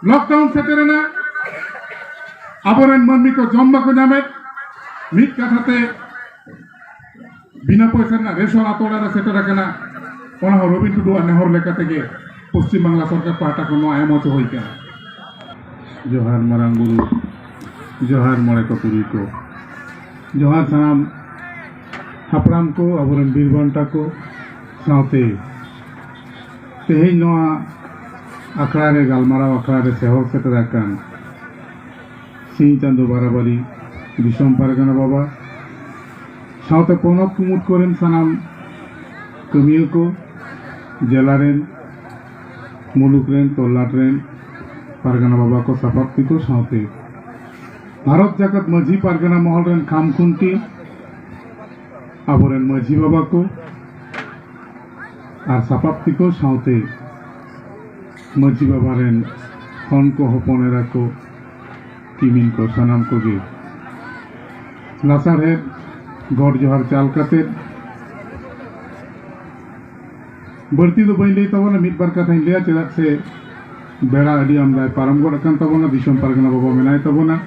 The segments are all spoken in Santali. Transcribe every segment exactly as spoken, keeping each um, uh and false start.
ᱞᱚᱠᱰᱟᱣᱩᱱ ᱥᱮᱴᱮᱨᱮᱱᱟ, ᱟᱵᱚᱨᱮᱱ ᱢᱟᱹᱱᱢᱤ ᱠᱚ ᱡᱚᱢ ᱵᱟᱠᱚ ᱧᱟᱢᱮᱫ, ᱢᱤᱫ ᱠᱟᱛᱷᱟ ᱛᱮ ᱵᱤᱱᱟᱹ ᱯᱚᱭᱥᱟ ᱨᱮᱱᱟᱜ ᱨᱮᱥᱚᱱ ᱟᱛᱳ ᱚᱲᱟᱜ ᱨᱮ ᱥᱮᱴᱮᱨ ᱟᱠᱟᱱᱟ᱾ ᱚᱱᱟ ᱦᱚᱸ ᱨᱚᱵᱤᱱ ᱴᱩᱰᱩᱣᱟᱜ ᱱᱮᱦᱚᱨ ᱞᱮᱠᱟ ᱛᱮᱜᱮ ᱯᱚᱥᱪᱤᱢ ᱵᱟᱝᱞᱟ ᱥᱚᱨᱠᱟᱨ ᱯᱟᱦᱴᱟ ᱠᱷᱚᱱ ᱱᱚᱣᱟ ᱮᱢ ᱦᱚᱪᱚ ᱦᱩᱭ ᱟᱠᱟᱱᱟ᱾ ᱡᱚᱦᱟᱨ ᱢᱟᱨᱟᱝ ᱵᱩᱨᱩ, ᱡᱚᱦᱟᱨ ᱢᱚᱬᱮ ᱠᱚ ᱛᱩᱨᱩᱭ ᱠᱚ, ᱡᱚᱦᱟᱨ ᱥᱟᱱᱟᱢ ᱦᱟᱯᱲᱟᱢ ᱠᱚ, ᱟᱵᱚᱨᱮᱱ ᱵᱤᱨ ᱵᱟᱱᱴᱟ ᱠᱚ, ᱥᱟᱶᱛᱮ ᱛᱮᱦᱮᱧ ᱱᱚᱣᱟ ᱟᱠᱷᱲᱟ ᱨᱮ, ᱜᱟᱞᱢᱟᱨᱟᱣ ᱟᱠᱷᱲᱟ ᱨᱮ ᱥᱮᱦᱚᱨ ᱥᱮᱴᱮᱨ ᱟᱠᱟᱱ ᱥᱤᱧ ᱪᱟᱸᱫᱳ ᱵᱟᱨᱟᱵᱟᱨᱤ ᱫᱤᱥᱚᱢ ᱯᱟᱨᱜᱟᱱᱟ ᱵᱟᱵᱟ, ᱥᱟᱶᱛᱮ ᱯᱚᱱᱚᱛ ᱠᱩᱢᱩᱴ ᱠᱚᱨᱮᱱ ᱥᱟᱱᱟᱢ ᱠᱟᱹᱢᱤᱭᱟᱹ ᱠᱚ, ᱡᱮᱞᱟ ᱨᱮᱱ, ᱢᱩᱞᱩᱠ ᱨᱮᱱ, ᱛᱚᱞᱞᱟᱴ ᱨᱮᱱ ᱯᱟᱨᱜᱟᱱᱟ ᱵᱟᱵᱟ ᱠᱚ, ᱥᱟᱯᱟᱵ ᱛᱮᱠᱚ, ᱥᱟᱶᱛᱮ ᱵᱷᱟᱨᱚᱛ ᱡᱟᱠᱟᱛ ᱢᱟᱹᱡᱷᱤ ᱯᱟᱨᱜᱟᱱᱟ ᱢᱚᱦᱚᱞ ᱨᱮᱱ ᱠᱷᱟᱢ ᱠᱷᱩᱱᱴᱤ, ᱟᱵᱚᱨᱮᱱ ᱢᱟᱹᱡᱷᱤ ᱵᱟᱵᱟ ᱠᱚ ᱟᱨ ᱥᱟᱯᱟᱵ ᱛᱮᱠᱚ, ᱥᱟᱶᱛᱮ ᱢᱟᱹᱡᱷᱤ ᱵᱟᱵᱟ ᱨᱮᱱ ᱦᱚᱱ ᱠᱚ, ᱦᱚᱯᱚᱱ ᱮᱨᱟ ᱠᱚ, ᱠᱤᱢᱤᱱ ᱠᱚ, ᱥᱟᱱᱟᱢ ᱠᱚᱜᱮ ᱞᱟᱥᱟᱲᱦᱮᱫ ᱜᱚᱰ ᱡᱚᱦᱟᱨ ᱪᱟᱞ ᱠᱟᱛᱮ, ᱵᱟᱹᱲᱛᱤ ᱫᱚ ᱵᱟᱹᱧ ᱞᱟᱹᱭ ᱛᱟᱵᱚᱱᱟ, ᱢᱤᱫ ᱵᱟᱨ ᱠᱟᱛᱷᱟᱧ ᱞᱟᱹᱭᱟ, ᱪᱮᱫᱟᱜ ᱥᱮ ᱵᱮᱲᱟ ᱟᱹᱰᱤ ᱟᱢᱫᱟᱭ ᱯᱟᱨᱚᱢ ᱜᱚᱫ ᱟᱠᱟᱱ ᱛᱟᱵᱚᱱᱟ, ᱫᱤᱥᱚᱢ ᱯᱟᱨᱜᱟᱱᱟ ᱵᱟᱵᱟ ᱢᱮᱱᱟᱭ ᱛᱟᱵᱚᱱᱟ᱾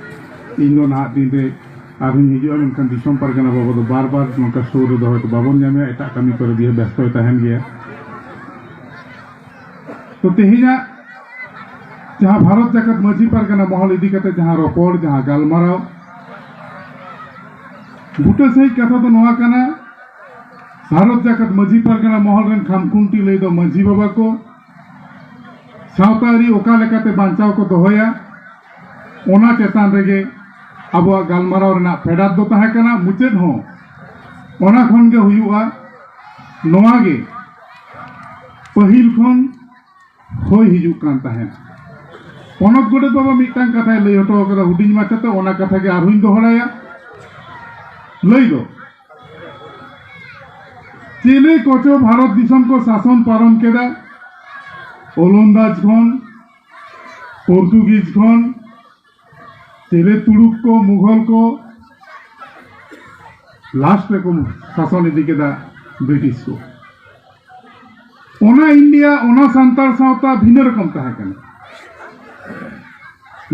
ᱤᱧ ᱫᱚ ᱱᱟᱦᱟᱜ ᱫᱤᱱ ᱨᱮ ᱟᱨᱦᱚᱸᱧ ᱦᱤᱡᱩᱜᱼᱟ, ᱢᱮᱱᱠᱷᱟᱱ ᱫᱤᱥᱚᱢ ᱯᱟᱨᱜᱟᱱᱟ ᱵᱟᱵᱟ ᱫᱚ ᱵᱟᱨ ᱵᱟᱨ ᱱᱚᱝᱠᱟ ᱥᱩᱨ ᱨᱮᱫᱚ ᱦᱚᱭᱛᱳ ᱵᱟᱵᱚᱱ ᱧᱟᱢᱮᱭᱟ, ᱮᱴᱟᱜ ᱠᱟᱹᱢᱤ ᱠᱚᱨᱮ ᱫᱤᱭᱮ ᱵᱮᱥᱛᱚᱭ ᱛᱟᱦᱮᱱ ᱜᱮᱭᱟ᱾ ᱛᱚ, ᱛᱮᱦᱮᱧᱟᱜ ᱡᱟᱦᱟᱸ ᱵᱷᱟᱨᱚᱛ ᱡᱟᱠᱟᱛ ᱢᱟᱹᱡᱷᱤ ᱯᱟᱨᱜᱟᱱᱟ ᱢᱚᱦᱚᱞ ᱤᱫᱤ ᱠᱟᱛᱮ ᱡᱟᱦᱟᱸ ᱨᱚᱯᱚᱲ, ᱡᱟᱦᱟᱸ ᱜᱟᱞᱢᱟᱨᱟᱣ, ᱵᱩᱴᱟᱹ ᱥᱟᱺᱦᱤᱡ ᱠᱟᱛᱷᱟ ᱫᱚ ᱱᱚᱣᱟ ᱠᱟᱱᱟ, ᱵᱷᱟᱨᱚᱛ ᱡᱟᱠᱟᱛ ᱢᱟᱹᱡᱷᱤ ᱯᱟᱨᱜᱟᱱᱟ ᱢᱚᱦᱚᱞ ᱨᱮᱱ ᱠᱷᱟᱢᱠᱷᱩᱱᱴᱤ ᱞᱟᱹᱭ ᱫᱚ ᱢᱟᱹᱡᱷᱤ ᱵᱟᱵᱟ ᱠᱚ, ᱥᱟᱶᱛᱟ ᱟᱹᱨᱤ ᱚᱠᱟ ᱞᱮᱠᱟᱛᱮ ᱵᱟᱧᱪᱟᱣ ᱠᱚ ᱫᱚᱦᱚᱭᱟ, ᱚᱱᱟ ᱪᱮᱛᱟᱱ ᱨᱮᱜᱮ ᱟᱵᱚᱣᱟᱜ ᱜᱟᱞᱢᱟᱨᱟᱣ ᱨᱮᱱᱟᱜ ᱯᱷᱮᱰᱟᱛ ᱫᱚ ᱛᱟᱦᱮᱸ ᱠᱟᱱᱟ, ᱢᱩᱪᱟᱹᱫ ᱦᱚᱸ ᱚᱱᱟ ᱠᱷᱚᱱ ᱜᱮ ᱦᱩᱭᱩᱜᱼᱟ᱾ ᱱᱚᱣᱟ ᱜᱮ ᱯᱟᱹᱦᱤᱞ ᱠᱷᱚᱱ ᱦᱩᱭ ᱦᱤᱡᱩᱜ ᱠᱟᱱ ᱛᱟᱦᱮᱸᱫ᱾ ᱯᱚᱱᱚᱛ ᱜᱚᱰᱮᱛ ᱵᱟᱵᱟ ᱢᱤᱫᱴᱟᱝ ᱠᱟᱛᱷᱟᱭ ᱞᱟᱹᱭ ᱦᱚᱴᱚ ᱠᱟᱫᱟ ᱦᱩᱰᱤᱧ ᱢᱟᱪᱷᱟᱛᱮ, ᱚᱱᱟ ᱠᱟᱛᱷᱟ ᱜᱮ ᱟᱨᱦᱚᱸᱧ ᱫᱚᱦᱚᱲᱟᱭᱟ᱾ ᱞᱟᱹᱭ ᱫᱚ, ᱪᱤᱞᱤ ᱠᱚᱪᱚ ᱵᱷᱟᱨᱚᱛ ᱫᱤᱥᱚᱢ ᱠᱚ ᱥᱟᱥᱚᱱ ᱯᱟᱨᱚᱢ ᱠᱮᱫᱟ, ᱳᱞᱚᱱᱫᱟᱡᱽ ᱠᱷᱚᱱ, ᱯᱚᱨᱛᱩᱜᱤᱡᱽ ᱠᱷᱚᱱ, ᱪᱤᱞᱤ ᱛᱩᱲᱩᱠ ᱠᱚ, ᱢᱩᱜᱷᱚᱞ ᱠᱚ, ᱞᱟᱥᱴ ᱨᱮᱠᱚ ᱥᱟᱥᱚᱱ ᱤᱫᱤ ᱠᱮᱫᱟ ᱵᱨᱤᱴᱤᱥ ᱠᱚ᱾ ᱚᱱᱟ ᱤᱱᱰᱤᱭᱟ, ᱚᱱᱟ ᱥᱟᱱᱛᱟᱲ ᱥᱟᱶᱛᱟ ᱵᱷᱤᱱᱟᱹ ᱨᱚᱠᱚᱢ ᱛᱟᱦᱮᱸ ᱠᱟᱱᱟ᱾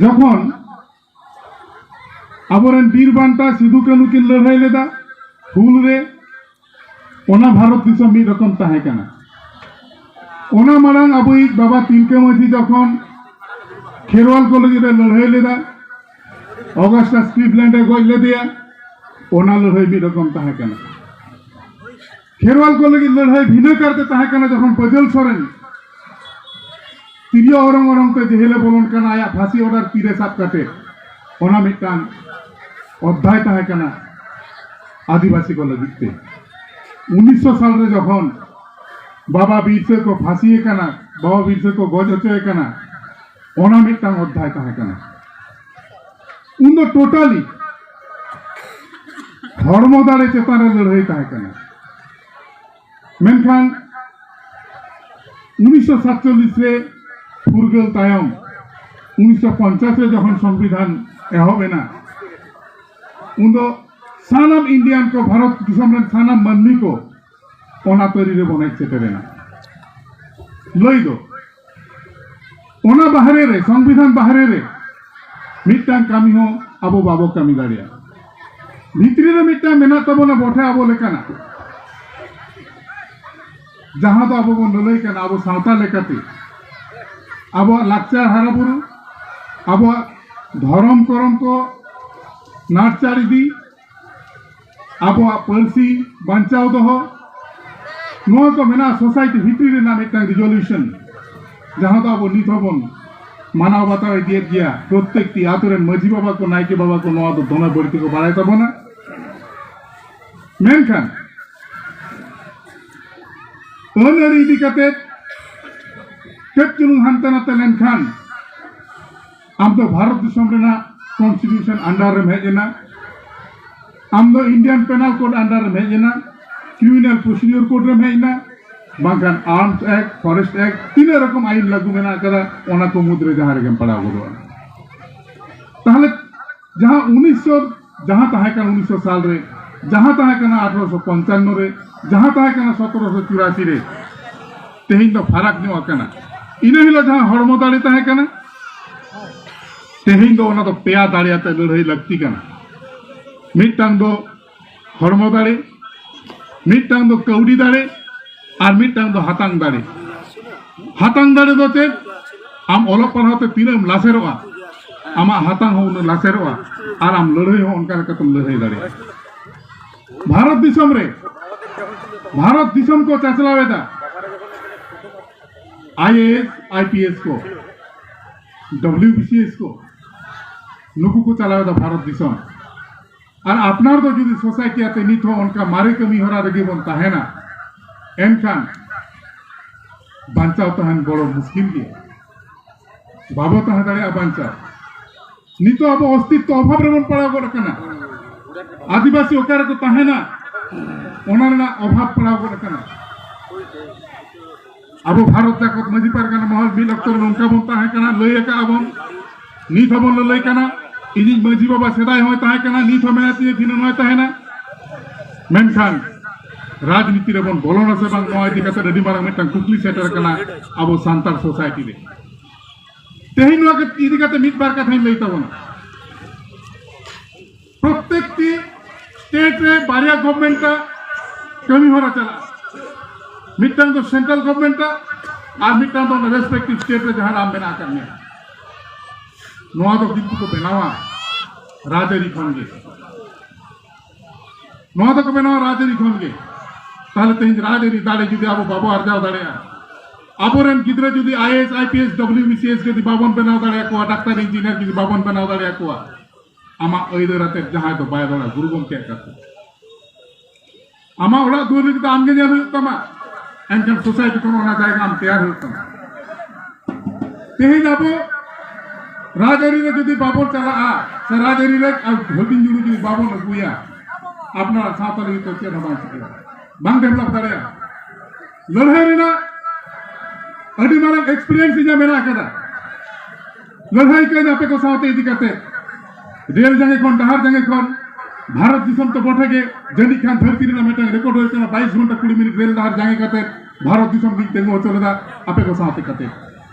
ᱡᱚᱠᱷᱚᱱ ᱟᱵᱚᱨᱮᱱ ᱵᱤᱨ ᱵᱟᱱᱴᱟ ᱥᱤᱫᱩ ᱠᱟᱹᱱᱦᱩ ᱠᱤᱱ ᱞᱟᱹᱲᱦᱟᱹᱭ ᱞᱮᱫᱟ ᱦᱩᱞ ᱨᱮ, ᱚᱱᱟ ᱵᱷᱟᱨᱚᱛ ᱫᱤᱥᱚᱢ ᱢᱤᱫ ᱨᱚᱠᱚᱢ ᱛᱟᱦᱮᱸ ᱠᱟᱱᱟ᱾ ᱚᱱᱟ ᱢᱟᱲᱟᱝ ᱟᱵᱚᱭᱤᱡ ᱵᱟᱵᱟ ᱛᱤᱞᱠᱟᱹ ᱢᱟᱹᱡᱷᱤ ᱡᱚᱠᱷᱚᱱ ᱠᱷᱮᱨᱣᱟᱞ ᱠᱚ ᱞᱟᱹᱜᱤᱫ ᱮ ᱞᱟᱹᱲᱦᱟᱹᱭ ᱞᱮᱫᱟ, ᱚᱜᱟᱥᱴᱟ ᱥᱴᱨᱤᱠᱞᱮᱱᱰ ᱮ ᱜᱚᱡ ᱞᱮᱫᱮᱭᱟ, ᱚᱱᱟ ᱞᱟᱹᱲᱦᱟᱹᱭ ᱢᱤᱫ ᱨᱚᱠᱚᱢ ᱛᱟᱦᱮᱸ ᱠᱟᱱᱟ᱾ ᱠᱷᱮᱨᱣᱟᱞ ᱠᱚ ᱞᱟᱹᱜᱤᱫ ᱞᱟᱹᱲᱦᱟᱹᱭ ᱵᱷᱤᱱᱟᱹ ᱠᱟᱨᱛᱮ ᱛᱟᱦᱮᱸ ᱠᱟᱱᱟ ᱡᱚᱠᱷᱚᱱ ᱵᱟᱹᱡᱟᱹᱞ ᱥᱚᱨᱮᱱ ᱛᱤᱨᱭᱳ ᱚᱨᱚᱝ ᱚᱨᱚᱝ ᱛᱮ ᱡᱮᱦᱮᱞᱮ ᱵᱚᱞᱚᱱ ᱠᱟᱱᱟ, ᱟᱭᱟᱜ ᱯᱷᱟᱸᱥᱤ ᱚᱰᱟᱨ ᱛᱤᱨᱮ ᱥᱟᱵ ᱠᱟᱛᱮ, ᱚᱱᱟ ᱢᱤᱫᱴᱟᱝ ᱚᱫᱷᱭᱟᱭ ᱛᱟᱦᱮᱸ ᱠᱟᱱᱟ ᱟᱹᱫᱤᱵᱟᱹᱥᱤ ᱠᱚ ᱞᱟᱹᱜᱤᱫ ᱛᱮ᱾ ᱩᱱᱤᱥᱥᱚ ᱥᱟᱞ ᱨᱮ ᱡᱚᱠᱷᱚᱱ ᱵᱟᱵᱟ ᱵᱤᱨᱥᱟᱹ ᱠᱚ ᱯᱷᱟᱸᱥᱤᱭᱮ ᱠᱟᱱᱟ, ᱵᱟᱵᱟ ᱵᱤᱨᱥᱟᱹ ᱠᱚ ᱜᱚᱡ ᱦᱚᱪᱚᱭᱮ ᱠᱟᱱᱟ, ᱚᱱᱟ ᱢᱤᱫᱴᱟᱝ ᱚᱫᱷᱭᱟᱭ ᱛᱟᱦᱮᱸ ᱠᱟᱱᱟ᱾ ᱩᱱ ᱫᱚ ᱴᱳᱴᱟᱞᱤ ᱦᱚᱲᱢᱚ ᱫᱟᱲᱮ ᱪᱮᱛᱟᱱ ᱨᱮ ᱞᱟᱹᱲᱦᱟᱹᱭ ᱛᱟᱦᱮᱸ ᱠᱟᱱᱟ᱾ ᱢᱮᱱᱠᱷᱟᱱ ᱩᱱᱤᱥᱥᱚ ᱥᱟᱛᱪᱚᱞᱞᱤᱥ ᱨᱮ ᱯᱷᱩᱨᱜᱟᱹᱞ ᱛᱟᱭᱚᱢ, ᱩᱱᱤᱥᱥᱚ ᱯᱚᱧᱪᱟᱥ ᱨᱮ ᱡᱚᱠᱷᱚᱱ ᱥᱚᱝᱵᱤᱫᱷᱟᱱ ᱮᱦᱚᱵ ᱮᱱᱟ, ᱩᱱ ᱫᱚ ᱥᱟᱱᱟᱢ ᱤᱱᱰᱤᱭᱟᱱ ᱠᱚ, ᱵᱷᱟᱨᱚᱛ ᱫᱤᱥᱚᱢ ᱨᱮᱱ ᱥᱟᱱᱟᱢ ᱢᱟᱹᱱᱢᱤ ᱠᱚ ᱚᱱᱟ ᱛᱟᱹᱨᱤ ᱨᱮᱵᱚᱱ ᱦᱮᱡ ᱥᱮᱴᱮᱨᱮᱱᱟ᱾ ᱞᱟᱹᱭ ᱫᱚ ᱚᱱᱟ ᱵᱟᱦᱨᱮ ᱨᱮ, ᱥᱚᱝᱵᱤᱫᱷᱟᱱ ᱵᱟᱦᱨᱮ ᱨᱮ ᱢᱤᱫᱴᱟᱝ ᱠᱟᱹᱢᱤ ᱦᱚᱸ ᱟᱵᱚ ᱵᱟᱵᱚ ᱠᱟᱹᱢᱤ ᱫᱟᱲᱮᱭᱟᱜᱼᱟ᱾ ᱵᱷᱤᱛᱨᱤ ᱨᱮ ᱢᱤᱫᱴᱟᱝ ᱢᱮᱱᱟᱜ ᱛᱟᱵᱚᱱᱟ ᱵᱚᱴᱷᱮ ᱟᱵᱚ ᱞᱮᱠᱟᱱᱟᱜ, ᱡᱟᱦᱟᱸ ᱫᱚ ᱟᱵᱚ ᱵᱚᱱ ᱞᱟᱹᱞᱟᱹᱭ ᱠᱟᱱᱟ ᱟᱵᱚ ᱥᱟᱶᱛᱟ ᱞᱮᱠᱟᱛᱮ ᱟᱵᱚᱣᱟᱜ ᱞᱟᱠᱪᱟᱨ ᱦᱟᱨᱟ ᱵᱩᱨᱩ, ᱟᱵᱚᱣᱟᱜ ᱫᱷᱚᱨᱚᱢ ᱠᱚᱨᱚᱢ ᱠᱚ ᱱᱟᱨᱪᱟᱨ ᱤᱫᱤ, ᱟᱵᱚᱣᱟᱜ ᱯᱟᱹᱨᱥᱤ ᱵᱟᱧᱪᱟᱣ ᱫᱚᱦᱚ, ᱱᱚᱣᱟ ᱠᱚ ᱢᱮᱱᱟᱜᱼᱟ ᱥᱳᱥᱟᱭᱴᱤ ᱵᱷᱤᱛᱨᱤ ᱨᱮᱱᱟᱜ ᱢᱤᱫᱴᱟᱝ ᱨᱤᱡᱚᱞᱩᱥᱚᱱ, ᱡᱟᱦᱟᱸ ᱫᱚ ᱟᱵᱚ ᱱᱤᱛ ᱦᱚᱸᱵᱚᱱ ᱢᱟᱱᱟᱣ ᱵᱟᱛᱟᱣ ᱤᱫᱤᱭᱮᱫ ᱜᱮᱭᱟ᱾ ᱯᱨᱚᱛᱮᱠᱴᱤ ᱟᱛᱳ ᱨᱮᱱ ᱢᱟᱹᱡᱷᱤ ᱵᱟᱵᱟ ᱠᱚ, ᱱᱟᱭᱠᱮ ᱵᱟᱵᱟ ᱠᱚ ᱱᱚᱣᱟ ᱫᱚ ᱫᱚᱢᱮ ᱵᱟᱹᱲᱛᱤ ᱠᱚ ᱵᱟᱲᱟᱭ ᱛᱟᱵᱚᱱᱟ᱾ ᱢᱮᱱᱠᱷᱟᱱ ᱟᱹᱱ ᱟᱹᱨᱤ ᱤᱫᱤ ᱠᱟᱛᱮ ᱠᱟᱹᱡ ᱪᱩᱞᱩᱝ ᱦᱟᱱᱛᱮ ᱱᱟᱛᱮ ᱞᱮᱱᱠᱷᱟᱱ ᱟᱢ ᱫᱚ ᱵᱷᱟᱨᱚᱛ ᱫᱤᱥᱚᱢ ᱨᱮᱱᱟᱜ ᱠᱚᱱᱥᱴᱤᱴᱤᱭᱩᱥᱚᱱ ᱟᱱᱰᱟᱨ ᱨᱮᱢ ᱦᱮᱡ ᱮᱱᱟ, ᱟᱢ ᱫᱚ ᱤᱱᱰᱤᱭᱟᱱ ᱯᱮᱱᱟᱞ ᱠᱳᱰ ᱟᱱᱰᱟᱨ ᱨᱮᱢ ᱦᱮᱡ ᱮᱱᱟ, ᱠᱨᱤᱢᱤᱱᱟᱞ ᱯᱨᱚᱥᱤᱰᱤᱭᱳᱨ ᱠᱳᱰ ᱨᱮᱢ ᱦᱮᱡ ᱮᱱᱟ, ᱵᱟᱝᱠᱷᱟᱱ ᱟᱨᱢᱥ ᱮᱠᱴ, ᱯᱷᱚᱨᱮᱥᱴ ᱮᱠᱴ, ᱛᱤᱱᱟᱹᱜ ᱨᱚᱠᱚᱢ ᱟᱭᱤᱱ ᱞᱟᱹᱜᱩ ᱢᱮᱱᱟᱜ ᱟᱠᱟᱫᱟ, ᱚᱱᱟ ᱠᱚ ᱢᱩᱫᱽᱨᱮ ᱡᱟᱦᱟᱸ ᱨᱮᱜᱮᱢ ᱯᱟᱲᱟᱣ ᱜᱚᱫᱚᱜᱼᱟ᱾ ᱛᱟᱦᱞᱮ ᱡᱟᱦᱟᱸ ᱩᱱᱤᱥᱥᱚ, ᱡᱟᱦᱟᱸ ᱛᱟᱦᱮᱸ ᱠᱟᱱᱟ ᱩᱱᱤᱥᱥᱚ ᱥᱟᱞ ᱨᱮ, ᱡᱟᱦᱟᱸ ᱛᱟᱦᱮᱸ ᱠᱟᱱᱟ ᱟᱴᱷᱨᱚᱥᱚ ᱯᱚᱧᱪᱟᱱᱱᱚ ᱨᱮ, ᱡᱟᱦᱟᱸ ᱛᱟᱦᱮᱸ ᱠᱟᱱᱟ ᱥᱚᱛᱨᱚᱥᱚ ᱪᱩᱨᱟᱥᱤ ᱨᱮ, ᱛᱮᱦᱮᱧ ᱫᱚ ᱯᱷᱟᱨᱟᱠ ᱧᱚᱜ ᱟᱠᱟᱱᱟ᱾ ᱤᱱᱟᱹ ᱦᱤᱞᱳᱜ ᱡᱟᱦᱟᱸ ᱦᱚᱲᱢᱚ ᱫᱟᱲᱮ ᱛᱟᱦᱮᱸ ᱠᱟᱱᱟ, ᱛᱮᱦᱮᱧ ᱫᱚ ᱚᱱᱟ ᱫᱚ ᱯᱮᱭᱟ ᱫᱟᱲᱮ ᱟᱛᱮ ᱞᱟᱹᱲᱦᱟᱹᱭ ᱞᱟᱹᱠᱛᱤ ᱠᱟᱱᱟ᱾ ᱢᱤᱫᱴᱟᱝ ᱫᱚ ᱦᱚᱲᱢᱚ ᱫᱟᱲᱮ, ᱢᱤᱫᱴᱟᱝ ᱫᱚ ᱠᱟᱹᱣᱰᱤ ᱫᱟᱲᱮ, ᱟᱨ ᱢᱤᱫᱴᱟᱝ ᱫᱚ ᱦᱟᱛᱟᱝ ᱫᱟᱲᱮ᱾ ᱦᱟᱛᱟᱝ ᱫᱟᱲᱮ ᱫᱚ ᱪᱮᱫ? ᱟᱢ ᱚᱞᱚᱜ ᱯᱟᱲᱦᱟᱣ ᱛᱮ ᱛᱤᱱᱟᱹᱜ ᱮᱢ ᱞᱟᱥᱮᱨᱚᱜᱼᱟ, ᱟᱢᱟᱜ ᱦᱟᱛᱟᱝ ᱦᱚᱸ ᱩᱱᱟᱹᱜ ᱞᱟᱥᱮᱨᱚᱜᱼᱟ, ᱟᱨ ᱟᱢ ᱞᱟᱹᱲᱦᱟᱹᱭ ᱦᱚᱸ ᱚᱱᱠᱟ ᱞᱮᱠᱟᱛᱮᱢ ᱞᱟᱹᱲᱦᱟᱹᱭ ᱫᱟᱲᱮᱭᱟᱜᱼᱟ᱾ ᱵᱷᱟᱨᱚᱛ ᱫᱤᱥᱚᱢ ᱨᱮ, ᱵᱷᱟᱨᱚᱛ ᱫᱤᱥᱚᱢ ᱠᱚ ᱪᱟᱪᱞᱟᱣ ᱮᱫᱟ I A S, I P S ᱠᱚ, ᱰᱟᱵᱽᱞᱤᱭᱩ ᱵᱤ ᱥᱤ ᱮᱥ ᱠᱚ, ᱱᱩᱠᱩ ᱠᱚ ᱪᱟᱞᱟᱣ ᱮᱫᱟ ᱵᱷᱟᱨᱚᱛ ᱫᱤᱥᱚᱢ᱾ ᱟᱨ ᱟᱯᱱᱟᱨ ᱫᱚ ᱡᱩᱫᱤ ᱥᱳᱥᱟᱭᱴᱤ ᱟᱛᱮ ᱱᱤᱛ ᱦᱚᱸ ᱚᱱᱠᱟ ᱢᱟᱨᱮ ᱠᱟᱹᱢᱤ ᱦᱚᱨᱟ ᱨᱮᱜᱮ ᱵᱚᱱ ᱛᱟᱦᱮᱱᱟ, ᱮᱱᱠᱷᱟᱱ ᱵᱟᱧᱪᱟᱣ ᱛᱟᱦᱮᱱ ᱵᱚᱲᱚ ᱢᱩᱥᱠᱤᱞ ᱜᱮᱭᱟ᱾ ᱵᱟᱵᱚ ᱛᱟᱦᱮᱸ ᱫᱟᱲᱮᱭᱟᱜᱼᱟ ᱵᱟᱧᱪᱟᱣ᱾ ᱱᱤᱛᱚᱜ ᱟᱵᱚ ᱚᱥᱛᱤᱛᱛᱚ ᱚᱵᱷᱟᱵ ᱨᱮᱵᱚᱱ ᱯᱟᱲᱟᱣ ᱜᱚᱫ ᱟᱠᱟᱱᱟ᱾ ᱟᱹᱫᱤᱵᱟᱹᱥᱤ ᱚᱠᱟ ᱨᱮᱠᱚ ᱛᱟᱦᱮᱱᱟ, ᱚᱱᱟ ᱨᱮᱱᱟᱜ ᱚᱵᱷᱟᱵ ᱯᱟᱲᱟᱣ ᱜᱚᱫ ᱟᱠᱟᱱᱟ᱾ ᱟᱵᱚ ᱵᱷᱟᱨᱚᱛ ᱡᱟᱠᱟᱛ ᱢᱟᱹᱡᱷᱤ ᱯᱟᱨᱜᱟᱱᱟ ᱢᱚᱦᱚᱞ ᱢᱤᱫ ᱚᱠᱛᱚ ᱨᱮ ᱱᱚᱝᱠᱟ ᱵᱚᱱ ᱛᱟᱦᱮᱸ ᱠᱟᱱᱟ, ᱞᱟᱹᱭ ᱟᱠᱟᱫᱼᱟ ᱵᱚᱱ, ᱱᱤᱛ ᱦᱚᱸᱵᱚᱱ ᱞᱟᱹᱞᱟᱹᱭ ᱠᱟᱱᱟ᱾ ᱤᱧᱤᱡ ᱢᱟᱹᱡᱷᱤ ᱵᱟᱵᱟ ᱥᱮᱫᱟᱭ ᱦᱚᱸᱭ ᱛᱟᱦᱮᱸ ᱠᱟᱱᱟ, ᱱᱤᱛ ᱦᱚᱸ ᱢᱮᱱᱟᱭ ᱛᱤᱧᱟᱹ, ᱫᱷᱤᱱᱟᱹᱱ ᱦᱚᱸᱭ ᱛᱟᱦᱮᱱᱟ᱾ ᱢᱮᱱᱠᱷᱟᱱ ᱨᱟᱡᱽᱱᱤᱛᱤ ᱨᱮᱵᱚᱱ ᱵᱚᱞᱚᱱᱟ ᱥᱮ ᱵᱟᱝ, ᱱᱚᱣᱟ ᱤᱫᱤ ᱠᱟᱛᱮ ᱟᱹᱰᱤ ᱢᱟᱨᱟᱝ ᱢᱤᱫᱴᱟᱝ ᱠᱩᱠᱞᱤ ᱥᱮᱴᱮᱨ ᱟᱠᱟᱱᱟ ᱟᱵᱚ ᱥᱟᱱᱛᱟᱲ ᱥᱳᱥᱟᱭᱴᱤ ᱨᱮ᱾ ᱛᱮᱦᱮᱧ ᱱᱚᱣᱟ ᱤᱫᱤ ᱠᱟᱛᱮ ᱢᱤᱫ ᱵᱟᱨ ᱠᱟᱛᱷᱟᱧ ᱞᱟᱹᱭ ᱛᱟᱵᱚᱱᱟ᱾ ᱯᱨᱚᱛᱮᱠᱴᱤ ᱥᱴᱮᱴ ᱨᱮ ᱵᱟᱨᱭᱟ ᱜᱚᱵᱷᱢᱮᱱᱴ ᱟᱜ ᱠᱟᱹᱢᱤ ᱦᱚᱨᱟ ᱪᱟᱞᱟᱜᱼᱟ, ᱢᱤᱫᱴᱟᱝ ᱫᱚ ᱥᱮᱱᱴᱨᱟᱞ ᱜᱚᱵᱷᱢᱮᱱᱴ ᱟᱜ ᱟᱨ ᱢᱤᱫᱴᱟᱝ ᱫᱚ ᱚᱱᱟ ᱨᱮᱥᱯᱮᱠᱴᱤᱵᱷ ᱥᱴᱮᱴ ᱨᱮ ᱡᱟᱦᱟᱸ ᱨᱮ ᱟᱢ ᱢᱮᱱᱟᱜ ᱟᱠᱟᱫ ᱢᱮᱭᱟ᱾ ᱱᱚᱣᱟ ᱫᱚ ᱠᱤᱱᱛᱩ ᱠᱚ ᱵᱮᱱᱟᱣᱟ ᱨᱟᱡᱽᱟᱹᱨᱤ ᱠᱷᱚᱱ ᱜᱮ᱾ ᱱᱚᱣᱟ ᱫᱚᱠᱚ ᱵᱮᱱᱟᱣᱟ ᱨᱟᱡᱽᱟᱹᱨᱤ ᱠᱷᱚᱱ ᱜᱮ᱾ ᱛᱟᱦᱞᱮ ᱛᱮᱦᱮᱧ ᱨᱟᱡᱽᱟᱹᱨᱤ ᱫᱟᱲᱮ ᱡᱩᱫᱤ ᱟᱵᱚ ᱵᱟᱵᱚ ᱟᱨᱡᱟᱣ ᱫᱟᱲᱮᱭᱟᱜᱼᱟ, ᱟᱵᱚᱨᱮᱱ ᱜᱤᱫᱽᱨᱟᱹ ᱡᱩᱫᱤ I A S, I P S, W B C S ᱡᱩᱫᱤ ᱵᱟᱵᱚᱱ ᱵᱮᱱᱟᱣ ᱫᱟᱲᱮᱭᱟᱠᱚᱣᱟ, ᱰᱟᱠᱛᱟᱨ, ᱤᱧᱡᱤᱱᱤᱭᱟᱨ ᱡᱩᱫᱤ ᱵᱟᱵᱚᱱ ᱵᱮᱱᱟᱣ ᱫᱟᱲᱮᱭᱟᱠᱚᱣᱟ, ᱟᱢᱟᱜ ᱟᱹᱭᱫᱟᱹᱨ ᱟᱛᱮᱫ ᱡᱟᱦᱟᱸᱭ ᱫᱚ ᱵᱟᱭ ᱨᱚᱲᱟ, ᱜᱩᱨᱩ ᱜᱚᱢᱠᱮᱭᱟᱜ ᱠᱟᱛᱷᱟ᱾ ᱟᱢᱟᱜ ᱚᱲᱟᱜ ᱫᱩᱣᱟᱹᱨ ᱞᱟᱹᱜᱤᱫ ᱫᱚ ᱟᱢᱜᱮ ᱧᱮᱞ ᱦᱩᱭᱩᱜ ᱛᱟᱢᱟ, ᱮᱱᱠᱷᱟᱱ ᱥᱳᱥᱟᱭᱴᱤ ᱠᱷᱚᱱ ᱚᱱᱟ ᱡᱟᱭᱜᱟ ᱟᱢ ᱛᱮᱭᱟᱨ ᱦᱩᱭᱩᱜ ᱛᱟᱢᱟ᱾ ᱛᱮᱦᱮᱧ ᱟᱵᱚ ᱨᱟᱡᱽᱟᱹᱨᱤ ᱨᱮ ᱡᱩᱫᱤ ᱵᱟᱵᱚᱱ ᱪᱟᱞᱟᱜᱼᱟ, ᱥᱮ ᱨᱟᱡᱽᱟᱹᱨᱤ ᱨᱮ ᱟᱨ ᱦᱩᱰᱤᱧ ᱡᱩᱲᱩ ᱡᱩᱫᱤ ᱵᱟᱵᱚᱱ ᱟᱹᱜᱩᱭᱟ, ᱟᱯᱱᱟᱨᱟᱜ ᱥᱟᱶᱛᱟ ᱞᱟᱹᱜᱤᱫ ᱫᱚ ᱪᱮᱫ ᱦᱚᱸ ᱵᱟᱝ ᱪᱤᱠᱟᱹᱜᱼᱟ, ᱵᱟᱝ ᱰᱮᱵᱷᱞᱚᱯ ᱫᱟᱲᱮᱭᱟᱜᱼᱟ᱾ ᱞᱟᱹᱲᱦᱟᱹᱭ ᱨᱮᱱᱟᱜ ᱟᱹᱰᱤ ᱢᱟᱨᱟᱝ ᱮᱠᱥᱯᱤᱨᱤᱭᱮᱱᱥ ᱤᱧᱟᱹᱜ ᱢᱮᱱᱟᱜ ᱟᱠᱟᱫᱟ᱾ ᱞᱟᱹᱲᱦᱟᱹᱭ ᱠᱟᱹᱧ ᱟᱯᱮ ᱠᱚ ᱥᱟᱶᱛᱮ ᱤᱫᱤ ᱠᱟᱛᱮ, ᱨᱮᱞ ᱡᱟᱸᱜᱮ ᱠᱷᱚᱱ, ᱰᱟᱦᱟᱨ ᱡᱟᱸᱜᱮ ᱠᱷᱚᱱ, ᱵᱷᱟᱨᱚᱛ ᱫᱤᱥᱚᱢ ᱛᱚ ᱵᱚᱴᱷᱮ ᱜᱮ, ᱡᱟᱹᱱᱤᱡ ᱠᱷᱟᱱ ᱫᱷᱟᱹᱨᱛᱤ ᱨᱮᱱᱟᱜ ᱢᱤᱫᱴᱟᱝ ᱨᱮᱠᱚᱨᱰ ᱦᱩᱭ ᱠᱟᱱᱟ, ᱵᱟᱭᱤᱥ ᱜᱷᱚᱱᱴᱟ ᱠᱩᱲᱤ ᱢᱤᱱᱤᱴ ᱨᱮᱞ ᱰᱟᱦᱟᱨ ᱡᱟᱸᱜᱮ ᱠᱟᱛᱮ ᱵᱷᱟᱨᱚᱛ ᱫᱤᱥᱚᱢ ᱞᱤᱧ ᱛᱤᱸᱜᱩ ᱦᱚᱪᱚ ᱞᱮᱫᱟ ᱟᱯᱮ ᱠᱚ ᱥᱟᱶᱛᱮ ᱠᱟᱛᱮ᱾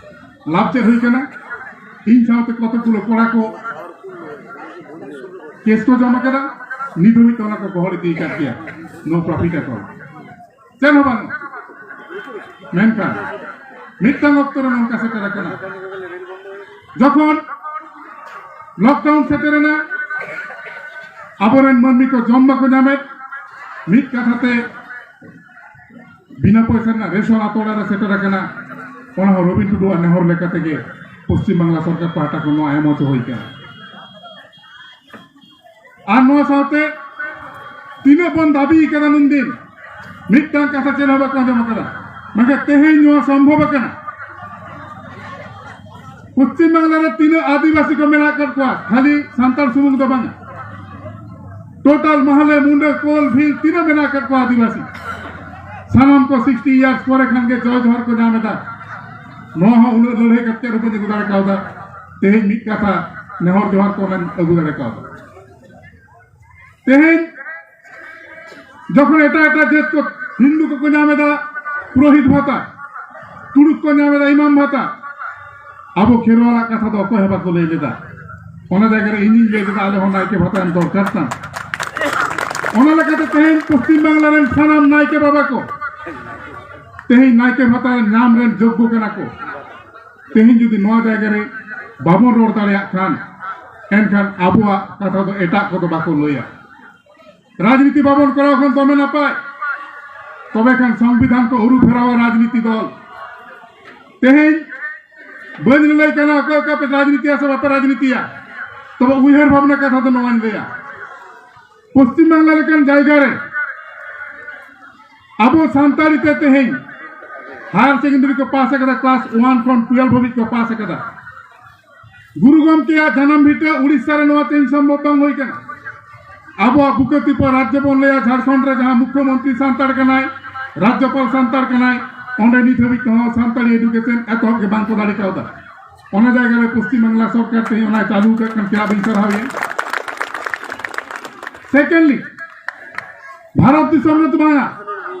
ᱞᱟᱵᱷ ᱪᱮᱫ ᱦᱩᱭ ᱠᱟᱱᱟ? ᱤᱧ ᱥᱟᱶᱛᱮ ᱠᱚᱛᱚᱠ ᱜᱩᱞᱳ ᱠᱚᱲᱟ ᱠᱚ ᱠᱮᱥ ᱠᱚ ᱡᱚᱢ ᱟᱠᱟᱫᱟ, ᱱᱤᱛ ᱦᱟᱹᱵᱤᱡ ᱛᱮ ᱚᱱᱟ ᱠᱚ ᱜᱚᱦᱚᱲ ᱤᱫᱤ ᱟᱠᱟᱫ ᱜᱮᱭᱟ, no profit account, ᱪᱮᱫ ᱦᱚᱸ ᱵᱟᱝ᱾ ᱢᱮᱱᱠᱷᱟᱱ ᱢᱤᱫᱴᱟᱝ ᱚᱠᱛᱚ ᱨᱮ ᱱᱚᱝᱠᱟ ᱥᱮᱴᱮᱨ ᱟᱠᱟᱱᱟ, ᱡᱚᱠᱷᱚᱱ ᱞᱚᱠᱰᱟᱣᱩᱱ ᱥᱮᱴᱮᱨᱮᱱᱟ, ᱟᱵᱚᱨᱮᱱ ᱢᱟᱹᱱᱢᱤ ᱠᱚ ᱡᱚᱢ ᱵᱟᱠᱚ ᱧᱟᱢᱮᱫ, ᱢᱤᱫ ᱠᱟᱛᱷᱟ ᱛᱮ ᱵᱤᱱᱟᱹ ᱯᱚᱭᱥᱟ ᱨᱮᱱᱟᱜ ᱨᱮᱥᱚᱱ ᱟᱛᱳ ᱚᱲᱟᱜ ᱨᱮ ᱥᱮᱴᱮᱨ ᱟᱠᱟᱱᱟ᱾ ᱚᱱᱟ ᱦᱚᱸ ᱨᱚᱵᱤᱱ ᱴᱩᱰᱩᱣᱟᱜ ᱱᱮᱦᱚᱨ ᱞᱮᱠᱟ ᱛᱮᱜᱮ ᱯᱚᱥᱪᱤᱢ ᱵᱟᱝᱞᱟ ᱥᱚᱨᱠᱟᱨ ᱯᱟᱦᱴᱟ ᱠᱷᱚᱱ ᱱᱚᱣᱟ ᱮᱢ ᱦᱚᱪᱚ ᱦᱩᱭ ᱠᱟᱱᱟ᱾ ᱟᱨ ᱱᱚᱣᱟ ᱥᱟᱶᱛᱮ ᱛᱤᱱᱟᱹᱜ ᱵᱚᱱ ᱫᱟᱹᱵᱤ ᱠᱟᱫᱟ ᱱᱩᱱᱫᱤᱱ, ᱢᱤᱫᱴᱟᱝ ᱠᱟᱛᱷᱟ ᱪᱮᱫ ᱦᱚᱸ ᱵᱟᱠᱚ ᱟᱸᱡᱚᱢ ᱟᱠᱟᱫᱟ᱾ ᱢᱮᱱᱠᱷᱟᱱ ᱛᱮᱦᱮᱧ ᱱᱚᱣᱟ ᱥᱚᱢᱵᱷᱚᱵ ᱟᱠᱟᱱᱟ᱾ ᱯᱚᱥᱪᱤᱢ ᱵᱟᱝᱞᱟ ᱨᱮ ᱛᱤᱱᱟᱹᱜ ᱟᱹᱫᱤᱵᱟᱹᱥᱤ ᱠᱚ ᱢᱮᱱᱟᱜ ᱟᱠᱟᱫ ᱠᱚᱣᱟ, ᱠᱷᱟᱹᱞᱤ ᱥᱟᱱᱛᱟᱲ ᱥᱩᱢᱩᱝ ᱫᱚ ᱵᱟᱝᱟ, ᱴᱳᱴᱟᱞ ᱢᱟᱦᱞᱮ, ᱢᱩᱱᱰᱟᱹ, ᱠᱳᱞ, ᱵᱷᱤᱞ ᱛᱤᱱᱟᱹᱜ ᱢᱮᱱᱟᱜ ᱟᱠᱟᱫ ᱠᱚᱣᱟ ᱟᱹᱫᱤᱵᱟᱹᱥᱤ, ᱥᱟᱱᱟᱢ ᱠᱚ ᱥᱤᱠᱥᱴᱤ ᱤᱭᱟᱨᱥ ᱯᱚᱨᱮ ᱠᱷᱟᱱ ᱜᱮ ᱡᱚᱭ ᱡᱚᱦᱟᱨ ᱠᱚ ᱧᱟᱢ ᱮᱫᱟ᱾ ᱱᱚᱣᱟ ᱦᱚᱸ ᱩᱱᱟᱹᱜ ᱞᱟᱹᱲᱦᱟᱹᱭ ᱠᱟᱛᱮ ᱨᱮ ᱵᱟᱹᱧ ᱟᱹᱜᱩ ᱫᱟᱲᱮ ᱠᱟᱣᱫᱟ᱾ ᱛᱮᱦᱮᱧ ᱢᱤᱫ ᱠᱟᱛᱷᱟ ᱱᱮᱦᱚᱨ ᱡᱚᱦᱟᱨ ᱠᱚ ᱚᱱᱟᱧ ᱟᱹᱜᱩ ᱫᱟᱲᱮ ᱠᱟᱣᱫᱟ᱾ ᱛᱮᱦᱮᱧ ᱡᱚᱠᱷᱚᱱ ᱮᱴᱟᱜ ᱮᱴᱟᱜ ᱡᱟᱹᱛ ᱠᱚ, ᱦᱤᱱᱫᱩ ᱠᱚᱠᱚ ᱧᱟᱢ ᱮᱫᱟ ᱯᱩᱨᱳᱦᱤᱛ ᱵᱷᱟᱛᱟ, ᱛᱩᱲᱩᱠ ᱠᱚ ᱧᱟᱢ ᱮᱫᱟ ᱤᱢᱟᱢ ᱵᱷᱟᱛᱟ, ᱟᱵᱚ ᱠᱷᱮᱨᱣᱟᱞᱟᱜ ᱠᱟᱛᱷᱟ ᱫᱚ ᱚᱠᱚᱭ ᱦᱚᱸ ᱵᱟᱠᱚ ᱞᱟᱹᱭ ᱞᱮᱫᱟ᱾ ᱚᱱᱟ ᱡᱟᱭᱜᱟ ᱨᱮ ᱤᱧᱤᱧ ᱞᱟᱹᱭ ᱞᱮᱫᱟ, ᱟᱞᱮ ᱦᱚᱸ ᱱᱟᱭᱠᱮ ᱵᱷᱟᱛᱟ ᱮᱢ ᱫᱚᱨᱠᱟᱨ ᱠᱟᱱᱟ᱾ ᱚᱱᱟ ᱞᱮᱠᱟᱛᱮ ᱛᱮᱦᱮᱧ ᱯᱚᱥᱪᱤᱢ ᱵᱟᱝᱞᱟ ᱨᱮᱱ ᱥᱟᱱᱟᱢ ᱱᱟᱭᱠᱮ ᱵᱟᱵᱟ ᱠᱚ ᱛᱮᱦᱮᱧ ᱱᱟᱭᱠᱮ ᱵᱷᱟᱛᱟ ᱧᱟᱢ ᱨᱮᱱ ᱡᱳᱜᱽᱜᱚ ᱠᱟᱱᱟ ᱠᱚ᱾ ᱛᱮᱦᱮᱧ ᱡᱩᱫᱤ ᱱᱚᱣᱟ ᱡᱟᱭᱜᱟ ᱨᱮ ᱵᱟᱵᱚᱱ ᱨᱚᱲ ᱫᱟᱲᱮᱭᱟᱜ ᱠᱷᱟᱱ, ᱮᱱᱠᱷᱟᱱ ᱟᱵᱚᱣᱟᱜ ᱠᱟᱛᱷᱟ ᱫᱚ ᱮᱴᱟᱜ ᱠᱚᱫᱚ ᱵᱟᱠᱚ ᱞᱟᱹᱭᱟ᱾ ᱨᱟᱡᱽᱱᱤᱛᱤ ᱵᱟᱵᱚᱱ ᱠᱚᱨᱟᱣ ᱠᱷᱟᱱ ᱫᱚᱢᱮ ᱱᱟᱯᱟᱭ, ᱛᱚᱵᱮ ᱠᱷᱟᱱ ᱥᱚᱝᱵᱤᱫᱷᱟᱱ ᱠᱚ ᱟᱹᱨᱩ ᱯᱷᱮᱨᱟᱣᱟ ᱨᱟᱡᱽᱱᱤᱛᱤ ᱫᱚᱞ᱾ ᱛᱮᱦᱮᱧ ᱵᱟᱹᱧ ᱞᱟᱹᱞᱟᱹᱭ ᱠᱟᱱᱟ ᱚᱠᱚᱭ ᱚᱠᱟ ᱯᱮ ᱨᱟᱡᱽᱱᱤᱛᱤᱭᱟ ᱥᱮ ᱵᱟᱯᱮ ᱨᱟᱡᱽᱱᱤᱛᱤᱭᱟ, ᱛᱚᱵᱮ ᱩᱭᱦᱟᱹᱨ ᱵᱷᱟᱵᱽᱱᱟ ᱠᱟᱛᱷᱟ ᱫᱚ ᱱᱚᱣᱟᱧ ᱞᱟᱹᱭᱟ, ᱯᱚᱥᱪᱤᱢ ᱵᱟᱝᱞᱟ ᱞᱮᱠᱟᱱ ᱡᱟᱭᱜᱟ ᱨᱮ ᱟᱵᱚ ᱥᱟᱱᱛᱟᱲᱤ ᱛᱮ ᱛᱮᱦᱮᱧ ᱦᱟᱭᱟᱨ ᱥᱮᱠᱮᱱᱰᱟᱨᱤ ᱠᱚ ᱯᱟᱥ ᱟᱠᱟᱫᱟ, ᱠᱞᱟᱥ ᱚᱣᱟᱱ ᱠᱷᱚᱱ ᱴᱩᱭᱮᱞᱵᱷ ᱦᱟᱹᱵᱤᱡ ᱠᱚ ᱯᱟᱥ ᱟᱠᱟᱫᱟ᱾ ᱜᱩᱨᱩ ᱜᱚᱢᱠᱮᱭᱟᱜ ᱡᱟᱱᱟᱢ ᱵᱷᱤᱴᱟᱹ ᱩᱲᱤᱥᱥᱟ ᱨᱮ ᱱᱚᱣᱟ ᱛᱮᱦᱮᱧ ᱥᱚᱢᱵᱷᱚᱵ ᱵᱟᱝ ᱦᱩᱭ ᱠᱟᱱᱟ᱾ ᱟᱵᱚᱣᱟᱜ ᱵᱩᱠᱟᱹ ᱛᱤᱯᱟᱹ ᱨᱟᱡᱽᱡᱚ ᱵᱚᱱ ᱞᱟᱹᱭᱟ, ᱡᱷᱟᱲᱠᱷᱚᱸᱰ ᱨᱮ ᱡᱟᱦᱟᱸ ᱢᱩᱠᱷᱭᱚᱢᱚᱱᱛᱨᱤ ᱥᱟᱱᱛᱟᱲ ᱠᱟᱱᱟᱭ, ᱨᱟᱡᱽᱡᱚᱯᱟᱞ ᱥᱟᱱᱛᱟᱲ ᱠᱟᱱᱟᱭ, ᱚᱸᱰᱮ ᱱᱤᱛ ᱦᱟᱹᱵᱤᱡ ᱛᱮᱦᱚᱸ ᱥᱟᱱᱛᱟᱲᱤ ᱮᱰᱩᱠᱮᱥᱚᱱ ᱮᱛᱚᱦᱚᱵ ᱜᱮ ᱵᱟᱝ ᱠᱚ ᱫᱟᱲᱮ ᱠᱟᱣᱫᱟ᱾ ᱚᱱᱟ ᱡᱟᱭᱜᱟ ᱨᱮ ᱯᱚᱥᱪᱤᱢ ᱵᱟᱝᱞᱟ ᱥᱚᱨᱠᱟᱨ ᱛᱮᱦᱮᱧ ᱚᱱᱟᱭ ᱪᱟᱹᱞᱩ ᱟᱠᱟᱫ ᱠᱷᱟᱱ ᱪᱮᱫᱟᱜ ᱵᱟᱹᱧ ᱥᱟᱨᱦᱟᱣᱮᱭᱟ? ᱥᱮᱠᱮᱱᱰᱞᱤ, ᱵᱷᱟᱨᱚᱛ ᱫᱤᱥᱚᱢ ᱨᱮᱫᱚ ᱵᱟᱝᱟ,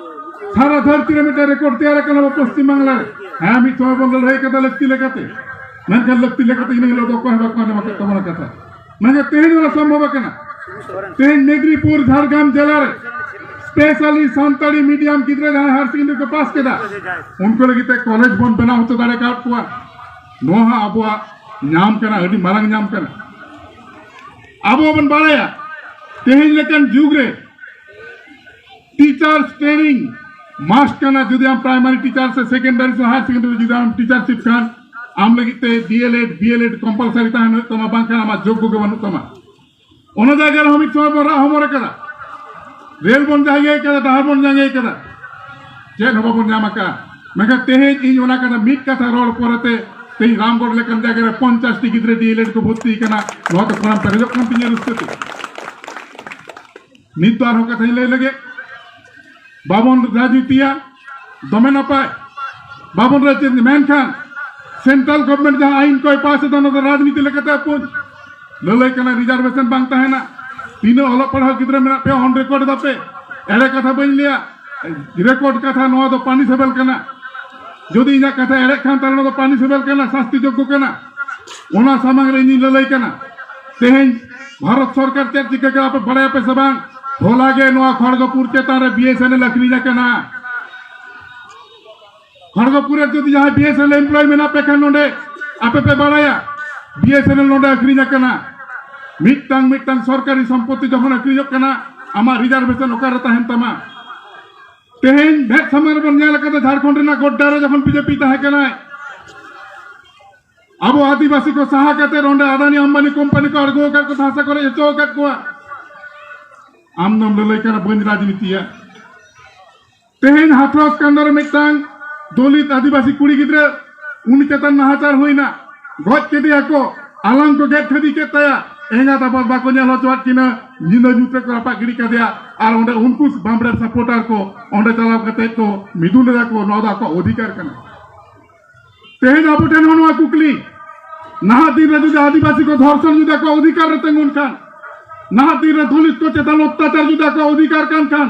ᱥᱟᱨᱟ ᱫᱷᱟᱹᱨᱛᱤ ᱨᱮ ᱢᱤᱫᱴᱮᱱ ᱨᱮᱠᱚᱨᱰ ᱛᱮᱭᱟᱨ ᱟᱠᱟᱱᱟ ᱟᱵᱚ ᱯᱚᱥᱪᱤᱢ ᱵᱟᱝᱞᱟ ᱨᱮ᱾ ᱦᱮᱸ, ᱢᱤᱫ ᱥᱚᱢᱚᱭ ᱵᱚᱱ ᱞᱟᱹᱲᱦᱟᱹᱭ ᱠᱟᱫᱟ ᱞᱟᱹᱠᱛᱤ ᱞᱮᱠᱟᱛᱮ, ᱢᱮᱱᱠᱷᱟᱱ ᱞᱟᱹᱠᱛᱤ ᱞᱮᱠᱟᱛᱮ ᱤᱱᱟᱹ ᱦᱤᱞᱳᱜ ᱫᱚ ᱚᱠᱚᱭ ᱦᱚᱸ ᱵᱟᱠᱚ ᱟᱸᱡᱚᱢ ᱟᱠᱟᱫ ᱛᱟᱵᱚᱱᱟ ᱠᱟᱛᱷᱟ᱾ ᱢᱮᱱᱠᱷᱟᱱ ᱛᱮᱦᱮᱧ ᱚᱱᱟ ᱥᱚᱢᱵᱷᱚᱵ ᱟᱠᱟᱱᱟ᱾ ᱛᱮᱦᱮᱧ ᱢᱮᱫᱽᱱᱤᱯᱩᱨ, ᱡᱷᱟᱲᱜᱨᱟᱢ ᱡᱮᱞᱟ ᱨᱮ specially ᱥᱟᱱᱛᱟᱲᱤ medium ᱜᱤᱫᱽᱨᱟᱹ ᱡᱟᱦᱟᱸᱭ higher secondary ᱠᱚ ᱯᱟᱥ ᱠᱮᱫᱟ, ᱩᱱᱠᱩ ᱞᱟᱹᱜᱤᱫ ᱛᱮ ᱠᱚᱞᱮᱡᱽ ᱵᱚᱱ ᱵᱮᱱᱟᱣ ᱦᱚᱪᱚ ᱫᱟᱲᱮ ᱟᱠᱟᱫ ᱠᱚᱣᱟ᱾ ᱱᱚᱣᱟ ᱦᱚᱸ ᱟᱵᱚᱣᱟᱜ ᱧᱟᱢ ᱠᱟᱱᱟ, ᱟᱹᱰᱤ ᱢᱟᱨᱟᱝ ᱧᱟᱢ ᱠᱟᱱᱟ᱾ ᱟᱵᱚ ᱵᱚᱱ ᱵᱟᱲᱟᱭᱟ, ᱛᱮᱦᱮᱧ ᱞᱮᱠᱟᱱ ᱡᱩᱜᱽ ᱨᱮ teachers training must ᱠᱟᱱᱟ᱾ ᱡᱩᱫᱤ ᱟᱢ primary teacher ᱥᱮ secondary ᱥᱮ higher secondary ᱡᱩᱫᱤ ᱟᱢ teachership ᱠᱷᱟᱱ, ᱟᱢ ᱞᱟᱹᱜᱤᱫ ᱛᱮ D.El.Ed, B.El.Ed compulsory ᱛᱟᱦᱮᱱ ᱦᱩᱭᱩᱜ ᱛᱟᱢᱟ, ᱵᱟᱝᱠᱷᱟᱱ ᱟᱢᱟᱜ ᱡᱳᱜᱽᱜᱚ ᱜᱮ ᱵᱟᱹᱱᱩᱜ ᱛᱟᱢᱟ᱾ ᱚᱱᱟ ᱡᱟᱭᱜᱟ ᱨᱮᱦᱚᱸ ᱢᱤᱫ ᱥᱚᱢᱚᱭ ᱵᱚᱱ ᱨᱟᱜ ᱦᱚᱢᱚᱨ ᱟᱠᱟᱫᱟ, ᱨᱮᱞ ᱵᱚᱱ ᱡᱟᱸᱜᱮ ᱟᱠᱟᱫᱟ, ᱰᱟᱦᱟᱨ ᱵᱚᱱ ᱡᱟᱸᱜᱮ ᱟᱠᱟᱫᱟ, ᱪᱮᱫ ᱦᱚᱸ ᱵᱟᱵᱚᱱ ᱧᱟᱢ ᱟᱠᱟᱫᱟ᱾ ᱢᱮᱱᱠᱷᱟᱱ ᱛᱮᱦᱮᱧ ᱤᱧ ᱚᱱᱟ ᱠᱟᱛᱷᱟ, ᱢᱤᱫ ᱠᱟᱛᱷᱟ ᱨᱚᱲ ᱯᱚᱨᱮᱛᱮ ᱛᱮᱦᱮᱧ ᱨᱟᱢᱜᱚᱲ ᱞᱮᱠᱟᱱ ᱡᱟᱭᱜᱟ ᱨᱮ ᱯᱚᱧᱪᱟᱥ ᱴᱤ ᱜᱤᱫᱽᱨᱟᱹ D.El.Ed ᱠᱚ ᱵᱷᱚᱨᱛᱤ ᱟᱠᱟᱱᱟ, ᱱᱚᱣᱟ ᱛᱮ ᱠᱷᱚᱱᱟᱢ ᱯᱮᱨᱮᱡᱚᱜ ᱠᱟᱱ ᱛᱤᱧᱟᱹ ᱨᱟᱹᱥᱠᱟᱹ ᱛᱮ᱾ ᱱᱤᱛ ᱫᱚ ᱟᱨᱦᱚᱸ ᱠᱟᱛᱷᱟᱧ ᱞᱟᱹᱭ ᱞᱮᱜᱮ, ᱵᱟᱵᱚᱱ ᱨᱟᱡᱽᱱᱤᱛᱤᱭᱟ, ᱫᱚᱢᱮ ᱱᱟᱯᱟᱭ, ᱵᱟᱵᱚᱱ ᱨᱟᱡᱽᱱᱤᱛᱤ, ᱢᱮᱱᱠᱷᱟᱱ central government ᱡᱟᱦᱟᱸ ᱟᱭᱤᱱ ᱠᱚᱭ ᱯᱟᱥ ᱮᱫᱟ, ᱚᱱᱟ ᱫᱚ ᱨᱟᱡᱽᱱᱤᱛᱤ ᱞᱮᱠᱟᱛᱮ ᱟᱯᱩᱧ ᱞᱟᱹᱞᱟᱹᱭ ᱠᱟᱱᱟ, reservation ᱵᱟᱝ ᱛᱟᱦᱮᱱᱟ᱾ ᱛᱤᱱᱟᱹᱜ ᱚᱞᱚᱜ ᱯᱟᱲᱦᱟᱣ ᱜᱤᱫᱽᱨᱟᱹ ᱢᱮᱱᱟᱜ ᱯᱮᱭᱟ, on record ᱮᱫᱟ ᱯᱮ, ᱮᱲᱮ ᱠᱟᱛᱷᱟ ᱵᱟᱹᱧ ᱞᱟᱹᱭᱟ, record ᱠᱟᱛᱷᱟ, ᱱᱚᱣᱟ ᱫᱚ punishable ᱠᱟᱱᱟ᱾ ᱡᱩᱫᱤ ᱤᱧᱟᱹᱜ ᱠᱟᱛᱷᱟ ᱮᱲᱮᱜ ᱠᱷᱟᱱ, ᱛᱟᱦᱞᱮ ᱱᱚᱣᱟ ᱫᱚ punishable ᱠᱟᱱᱟ, ᱥᱟᱥᱛᱤ ᱡᱳᱜᱽᱜᱚ ᱠᱟᱱᱟ᱾ ᱚᱱᱟ ᱥᱟᱢᱟᱝ ᱨᱮ ᱤᱧᱤᱧ ᱞᱟᱹᱞᱟᱹᱭ ᱠᱟᱱᱟ, ᱛᱮᱦᱮᱧ ᱵᱷᱟᱨᱚᱛ ᱥᱚᱨᱠᱟᱨ ᱪᱮᱫ ᱪᱤᱠᱟᱹ ᱠᱟᱱᱟ ᱯᱮ ᱵᱟᱲᱟᱭᱟᱯᱮ ᱥᱮ ᱵᱟᱝ? ᱦᱚᱞᱟ ᱜᱮ ᱱᱚᱣᱟ ᱠᱷᱚᱲᱜᱚᱯᱩᱨ ᱪᱮᱛᱟᱱ ᱨᱮ BSNL ᱟᱹᱠᱷᱨᱤᱧ ᱟᱠᱟᱱᱟ᱾ ᱠᱷᱚᱲᱜᱚᱯᱩᱨ ᱨᱮ ᱡᱩᱫᱤ ᱡᱟᱦᱟᱸᱭ BSNL employee ᱢᱮᱱᱟᱜ ᱯᱮ ᱠᱷᱟᱱ, ᱱᱚᱰᱮ ᱟᱯᱮ ᱯᱮ ᱵᱟᱲᱟᱭᱟ, BSNL ᱱᱚᱰᱮ ᱟᱹᱠᱷᱨᱤᱧ ᱟᱠᱟᱱᱟ᱾ ᱢᱤᱫᱴᱟᱝ ᱢᱤᱫᱴᱟᱝ ᱥᱚᱨᱠᱟᱨᱤ ᱥᱚᱢᱯᱚᱛᱤ ᱡᱚᱠᱷᱚᱱ ᱟᱹᱠᱷᱨᱤᱧᱚᱜ ᱠᱟᱱᱟ, ᱟᱢᱟᱜ reservation ᱚᱠᱟᱨᱮ ᱛᱟᱦᱮᱱ ᱛᱟᱢᱟ? ᱛᱮᱦᱮᱧ ᱢᱮᱫ ᱥᱟᱢᱟᱝ ᱨᱮᱵᱚᱱ ᱧᱮᱞ ᱟᱠᱟᱫᱟ, ᱡᱷᱟᱲᱠᱷᱚᱸᱰ ᱨᱮᱱᱟᱜ ᱜᱚᱰᱰᱟ ᱨᱮ ᱡᱚᱠᱷᱚᱱ BJP ᱛᱟᱦᱮᱸ ᱠᱟᱱᱟᱭ, ᱟᱵᱚ ᱟᱹᱫᱤᱵᱟᱹᱥᱤ ᱠᱚ ᱥᱟᱦᱟ ᱠᱟᱛᱮ ᱚᱸᱰᱮ ᱟᱫᱟᱱᱤ ᱟᱢᱵᱟᱱᱤ ᱠᱳᱢᱯᱟᱱᱤ ᱠᱚ ᱟᱬᱜᱚ ᱟᱠᱟᱫ ᱠᱚ, ᱦᱟᱥᱟ ᱠᱚ ᱨᱮᱡ ᱦᱚᱪᱚ ᱟᱠᱟᱫ ᱠᱚᱣᱟ᱾ ᱟᱢ ᱫᱚᱢ ᱞᱟᱹᱞᱟᱹᱭ ᱠᱟᱱᱟ ᱵᱟᱹᱧ ᱨᱟᱡᱽᱱᱤᱛᱤᱭᱟ᱾ ᱛᱮᱦᱮᱧ ᱦᱟᱛᱷᱨᱟᱥ ᱠᱟᱱᱰᱟ ᱨᱮ ᱢᱤᱫᱴᱟᱝ ᱫᱚᱞᱤᱛ ᱟᱹᱫᱤᱵᱟᱹᱥᱤ ᱠᱩᱲᱤ ᱜᱤᱫᱽᱨᱟᱹ, ᱩᱱᱤ ᱪᱮᱛᱟᱱ ᱱᱟᱦᱟᱪᱟᱨ ᱦᱩᱭᱱᱟ, ᱜᱚᱡ ᱠᱮᱫᱮᱭᱟ ᱠᱚ, ᱟᱞᱟᱝ ᱠᱚ ᱜᱮᱫ ᱠᱷᱟᱹᱫᱤ ᱠᱮᱫ ᱛᱟᱭᱟ, ᱮᱸᱜᱟᱛ ᱟᱯᱟᱛ ᱵᱟᱠᱚ ᱧᱮᱞ ᱦᱚᱪᱚᱣᱟᱫ ᱠᱤᱱᱟ, ᱧᱤᱫᱟᱹ ᱧᱩᱛ ᱨᱮᱠᱚ ᱨᱟᱯᱟᱜ ᱜᱤᱰᱤ ᱠᱟᱫᱮᱭᱟ᱾ ᱟᱨ ᱚᱸᱰᱮ ᱩᱱᱠᱩ ᱵᱟᱢᱵᱽᱲᱮ supporter ᱠᱚ ᱚᱸᱰᱮ ᱪᱟᱞᱟᱣ ᱠᱟᱛᱮ ᱠᱚ ᱢᱤᱫᱩᱱ ᱞᱮᱫᱟ ᱠᱚ, ᱱᱚᱣᱟ ᱫᱚ ᱟᱠᱚᱣᱟᱜ ᱚᱫᱷᱤᱠᱟᱨ ᱠᱟᱱᱟ᱾ ᱛᱮᱦᱮᱧ ᱟᱵᱚ ᱴᱷᱮᱱ ᱦᱚᱸ ᱱᱚᱣᱟ ᱠᱩᱠᱞᱤ, ᱱᱟᱦᱟᱜ ᱫᱤᱱ ᱨᱮ ᱡᱩᱫᱤ ᱟᱹᱫᱤᱵᱟᱹᱥᱤ ᱠᱚ ᱫᱷᱚᱨᱥᱚᱱ ᱡᱩᱫᱤ ᱟᱠᱚᱣᱟᱜ ᱚᱫᱷᱤᱠᱟᱨ ᱨᱮ ᱛᱤᱸᱜᱩᱱ ᱠᱷᱟᱱ, ᱱᱟᱦᱟᱜ ᱫᱤᱱ ᱨᱮ ᱫᱚᱞᱤᱛ ᱠᱚ ᱪᱮᱛᱟᱱ ᱚᱛᱛᱟᱪᱟᱨ ᱡᱩᱫᱤ ᱟᱠᱚᱣᱟᱜ ᱚᱫᱷᱤᱠᱟᱨ ᱠᱟᱱ ᱠᱷᱟᱱ,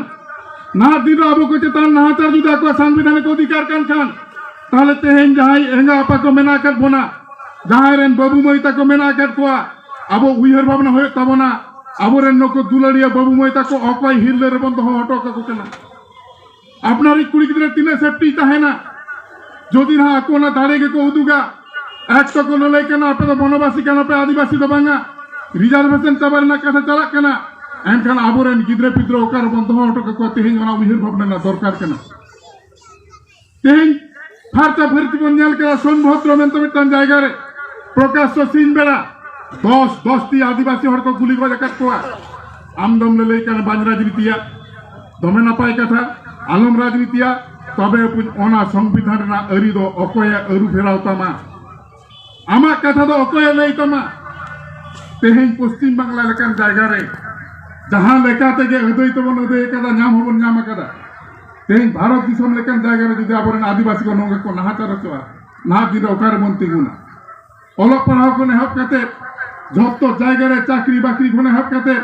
ᱱᱟᱦᱟᱜ ᱫᱤᱱ ᱨᱮ ᱟᱵᱚ ᱠᱚ ᱪᱮᱛᱟᱱ ᱱᱟᱦᱟᱪᱟᱨ ᱡᱩᱫᱤ ᱟᱠᱚᱣᱟᱜ ᱥᱟᱝᱵᱤᱫᱷᱟᱱᱤᱠ ᱚᱫᱷᱤᱠᱟᱨ ᱠᱟᱱ ᱠᱷᱟᱱ, ᱛᱟᱦᱞᱮ ᱛᱮᱦᱮᱧ ᱡᱟᱦᱟᱸᱭ ᱮᱸᱜᱟ ᱟᱯᱟ ᱠᱚ ᱢᱮᱱᱟᱜ ᱟᱠᱟᱫ ᱵᱚᱱᱟ, ᱡᱟᱦᱟᱸᱭ ᱨᱮᱱ ᱵᱟᱹᱵᱩ ᱢᱟᱹᱭ ᱛᱟᱠᱚ ᱢᱮᱱᱟᱜ ᱟᱠᱟᱫ ᱠᱚᱣᱟ, ᱟᱵᱚ ᱩᱭᱦᱟᱹᱨ ᱵᱷᱟᱵᱽᱱᱟ ᱦᱩᱭᱩᱜ ᱛᱟᱵᱚᱱᱟ᱾ ᱟᱵᱚᱨᱮᱱ ᱱᱩᱠᱩ ᱫᱩᱞᱟᱹᱲᱤᱭᱟᱹ ᱵᱟᱹᱵᱩ ᱢᱟᱹᱭ ᱛᱟᱠᱚ ᱚᱠᱚᱭ ᱦᱤᱨᱞᱟᱹ ᱨᱮᱵᱚᱱ ᱫᱚᱦᱚ ᱦᱚᱴᱚ ᱠᱟᱠᱚ ᱠᱟᱱᱟ? ᱟᱯᱱᱟᱨᱤᱡ ᱠᱩᱲᱤ ᱜᱤᱫᱽᱨᱟᱹ ᱛᱤᱱᱟᱹᱜ ᱥᱮᱯᱴᱤ ᱛᱟᱦᱮᱱᱟ? ᱡᱩᱫᱤ ᱱᱟᱦᱟᱜ ᱟᱠᱚ ᱚᱱᱟ ᱫᱟᱲᱮ ᱜᱮᱠᱚ ᱩᱫᱩᱜᱟ, ᱮᱠ ᱛᱚᱠᱚ ᱞᱟᱹᱞᱟᱹᱭ ᱠᱟᱱᱟ, ᱟᱯᱮ ᱫᱚ ᱵᱚᱱᱚᱵᱟᱥᱤ ᱠᱟᱱᱟ ᱯᱮ, ᱟᱹᱫᱤᱵᱟᱹᱥᱤ ᱫᱚ ᱵᱟᱝᱟ, ᱨᱤᱡᱟᱨᱵᱷᱮᱥᱚᱱ ᱪᱟᱵᱟ ᱨᱮᱱᱟᱜ ᱠᱟᱛᱷᱟ ᱪᱟᱞᱟᱜ ᱠᱟᱱᱟ, ᱮᱱᱠᱷᱟᱱ ᱟᱵᱚᱨᱮᱱ ᱜᱤᱫᱽᱨᱟᱹ ᱯᱤᱫᱽᱨᱟᱹ ᱚᱠᱟ ᱨᱮᱵᱚᱱ ᱫᱚᱦᱚ ᱦᱚᱴᱚ ᱠᱟᱠᱚᱣᱟ? ᱛᱮᱦᱮᱧ ᱚᱱᱟ ᱩᱭᱦᱟᱹᱨ ᱵᱷᱟᱵᱽᱱᱟ ᱨᱮᱱᱟᱜ ᱫᱚᱨᱠᱟᱨ ᱠᱟᱱᱟ᱾ ᱛᱮᱦᱮᱧ ᱯᱷᱟᱨᱪᱟ ᱯᱷᱟᱹᱨᱪᱤ ᱵᱚᱱ ᱧᱮᱞ ᱠᱮᱫᱟ, ᱥᱳᱱᱵᱷᱚᱫᱨᱚ ᱢᱮᱱᱛᱮ ᱢᱤᱫᱴᱟᱝ ᱡᱟᱭᱜᱟ ᱨᱮ ᱯᱨᱚᱠᱟᱥ ᱥᱤᱧ ᱵᱮᱲᱟ ᱫᱚᱥ ᱫᱚᱥ ᱴᱤ ᱟᱹᱫᱤᱵᱟᱹᱥᱤ ᱦᱚᱲ ᱠᱚ ᱜᱩᱞᱤ ᱜᱚᱡ ᱟᱠᱟᱫ ᱠᱚᱣᱟ᱾ ᱟᱢ ᱫᱚᱢ ᱞᱟᱹᱞᱟᱹᱭ ᱠᱟᱱᱟ ᱵᱟᱝ ᱨᱟᱡᱽᱱᱤᱛᱤᱭᱟ, ᱫᱚᱢᱮ ᱱᱟᱯᱟᱭ ᱠᱟᱛᱷᱟ, ᱟᱞᱚᱢ ᱨᱟᱡᱽᱱᱤᱛᱤᱭᱟ᱾ ᱛᱚᱵᱮ ᱚᱱᱟ ᱥᱚᱝᱵᱤᱫᱷᱟᱱ ᱨᱮᱱᱟᱜ ᱟᱹᱨᱤ ᱫᱚ ᱚᱠᱚᱭᱮ ᱟᱹᱨᱩ ᱯᱷᱮᱨᱟᱣ ᱛᱟᱢᱟ? ᱟᱢᱟᱜ ᱠᱟᱛᱷᱟ ᱫᱚ ᱚᱠᱚᱭᱮ ᱞᱟᱹᱭ ᱛᱟᱢᱟ? ᱛᱮᱦᱮᱧ ᱯᱚᱥᱪᱤᱢ ᱵᱟᱝᱞᱟ ᱞᱮᱠᱟᱱ ᱡᱟᱭᱜᱟ ᱨᱮ ᱡᱟᱦᱟᱸ ᱞᱮᱠᱟ ᱛᱮᱜᱮ ᱟᱹᱫᱟᱹᱭ ᱛᱮᱵᱚᱱ ᱟᱹᱫᱟᱹᱭ ᱟᱠᱟᱫᱟ, ᱧᱟᱢ ᱦᱚᱸᱵᱚᱱ ᱧᱟᱢ ᱟᱠᱟᱫᱟ᱾ ᱛᱮᱦᱮᱧ ᱵᱷᱟᱨᱚᱛ ᱫᱤᱥᱚᱢ ᱞᱮᱠᱟᱱ ᱡᱟᱭᱜᱟ ᱨᱮ ᱡᱩᱫᱤ ᱟᱵᱚᱨᱮᱱ ᱟᱹᱫᱤᱵᱟᱹᱥᱤ ᱠᱚ ᱱᱚᱝᱠᱟ ᱠᱚ ᱱᱟᱦᱟᱪᱟᱨ ᱦᱚᱪᱚᱜᱼᱟ, ᱱᱟᱦᱟᱜ ᱫᱤᱱ ᱨᱮ ᱚᱠᱟᱨᱮ ᱵᱚᱱ ᱛᱤᱸᱜᱩᱱᱟ? ᱚᱞᱚᱜ ᱯᱟᱲᱦᱟᱣ ᱠᱷᱚᱱ ᱮᱦᱚᱵ ᱠᱟᱛᱮ, ᱡᱷᱚᱛᱚ ᱡᱟᱭᱜᱟ ᱨᱮ ᱪᱟᱹᱠᱨᱤ ᱵᱟᱹᱠᱨᱤ ᱠᱷᱚᱱ ᱮᱦᱚᱵ ᱠᱟᱛᱮ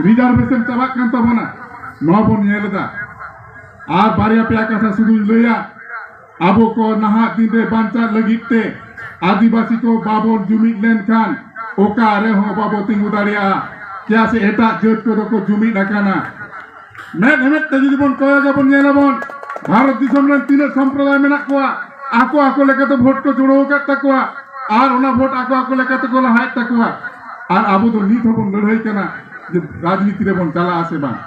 ᱨᱤᱡᱟᱨᱵᱷᱮᱥᱚᱱ ᱪᱟᱵᱟᱜ ᱠᱟᱱ ᱛᱟᱵᱚᱱᱟ, ᱱᱚᱣᱟ ᱵᱚᱱ ᱧᱮᱞ ᱮᱫᱟ᱾ ᱟᱨ ᱵᱟᱨᱭᱟ ᱯᱮᱭᱟ ᱠᱟᱛᱷᱟ ᱥᱩᱫᱷᱩᱧ ᱞᱟᱹᱭᱟ, ᱟᱵᱚ ᱠᱚ ᱱᱟᱦᱟᱜ ᱫᱤᱱ ᱨᱮ ᱵᱟᱧᱪᱟᱜ ᱞᱟᱹᱜᱤᱫ ᱛᱮ ᱟᱹᱫᱤᱵᱟᱹᱥᱤ ᱠᱚ ᱵᱟᱵᱚᱱ ᱡᱩᱢᱤᱫ ᱞᱮᱱᱠᱷᱟᱱ ᱚᱠᱟ ᱨᱮᱦᱚᱸ ᱵᱟᱵᱚ ᱛᱤᱸᱜᱩ ᱫᱟᱲᱮᱭᱟᱜᱼᱟ᱾ ᱪᱮᱫᱟᱜ ᱥᱮ ᱮᱴᱟᱜ ᱡᱟᱹᱛ ᱠᱚᱫᱚ ᱠᱚ ᱡᱩᱢᱤᱫ ᱟᱠᱟᱱᱟ᱾ ᱢᱮᱫ ᱢᱮᱫ ᱛᱮ ᱡᱩᱫᱤ ᱵᱚᱱ ᱠᱚᱭᱚᱜ ᱟᱵᱚᱱ, ᱧᱮᱞ ᱟᱵᱚᱱ, ᱵᱷᱟᱨᱚᱛ ᱫᱤᱥᱚᱢ ᱨᱮᱱ ᱛᱤᱱᱟᱹᱜ ᱥᱚᱢᱯᱨᱚᱫᱟᱭ ᱢᱮᱱᱟᱜ ᱠᱚᱣᱟ, ᱟᱠᱚ ᱟᱠᱚ ᱞᱮᱠᱟᱛᱮ ᱵᱷᱳᱴ ᱠᱚ ᱡᱩᱲᱟᱹᱣ ᱟᱠᱟᱫ ᱛᱟᱠᱚᱣᱟ, ᱟᱨ ᱚᱱᱟ ᱵᱷᱳᱴ ᱟᱠᱚ ᱟᱠᱚ ᱞᱮᱠᱟᱛᱮ ᱠᱚ ᱞᱟᱦᱟᱭᱮᱫ ᱛᱟᱠᱚᱣᱟ᱾ ᱟᱨ ᱟᱵᱚ ᱫᱚ ᱱᱤᱛ ᱦᱚᱸᱵᱚᱱ ᱞᱟᱹᱲᱦᱟᱹᱭ ᱠᱟᱱᱟ ᱡᱮ ᱨᱟᱡᱽᱱᱤᱛᱤ ᱨᱮᱵᱚᱱ ᱪᱟᱞᱟᱜᱼᱟ ᱥᱮ ᱵᱟᱝ᱾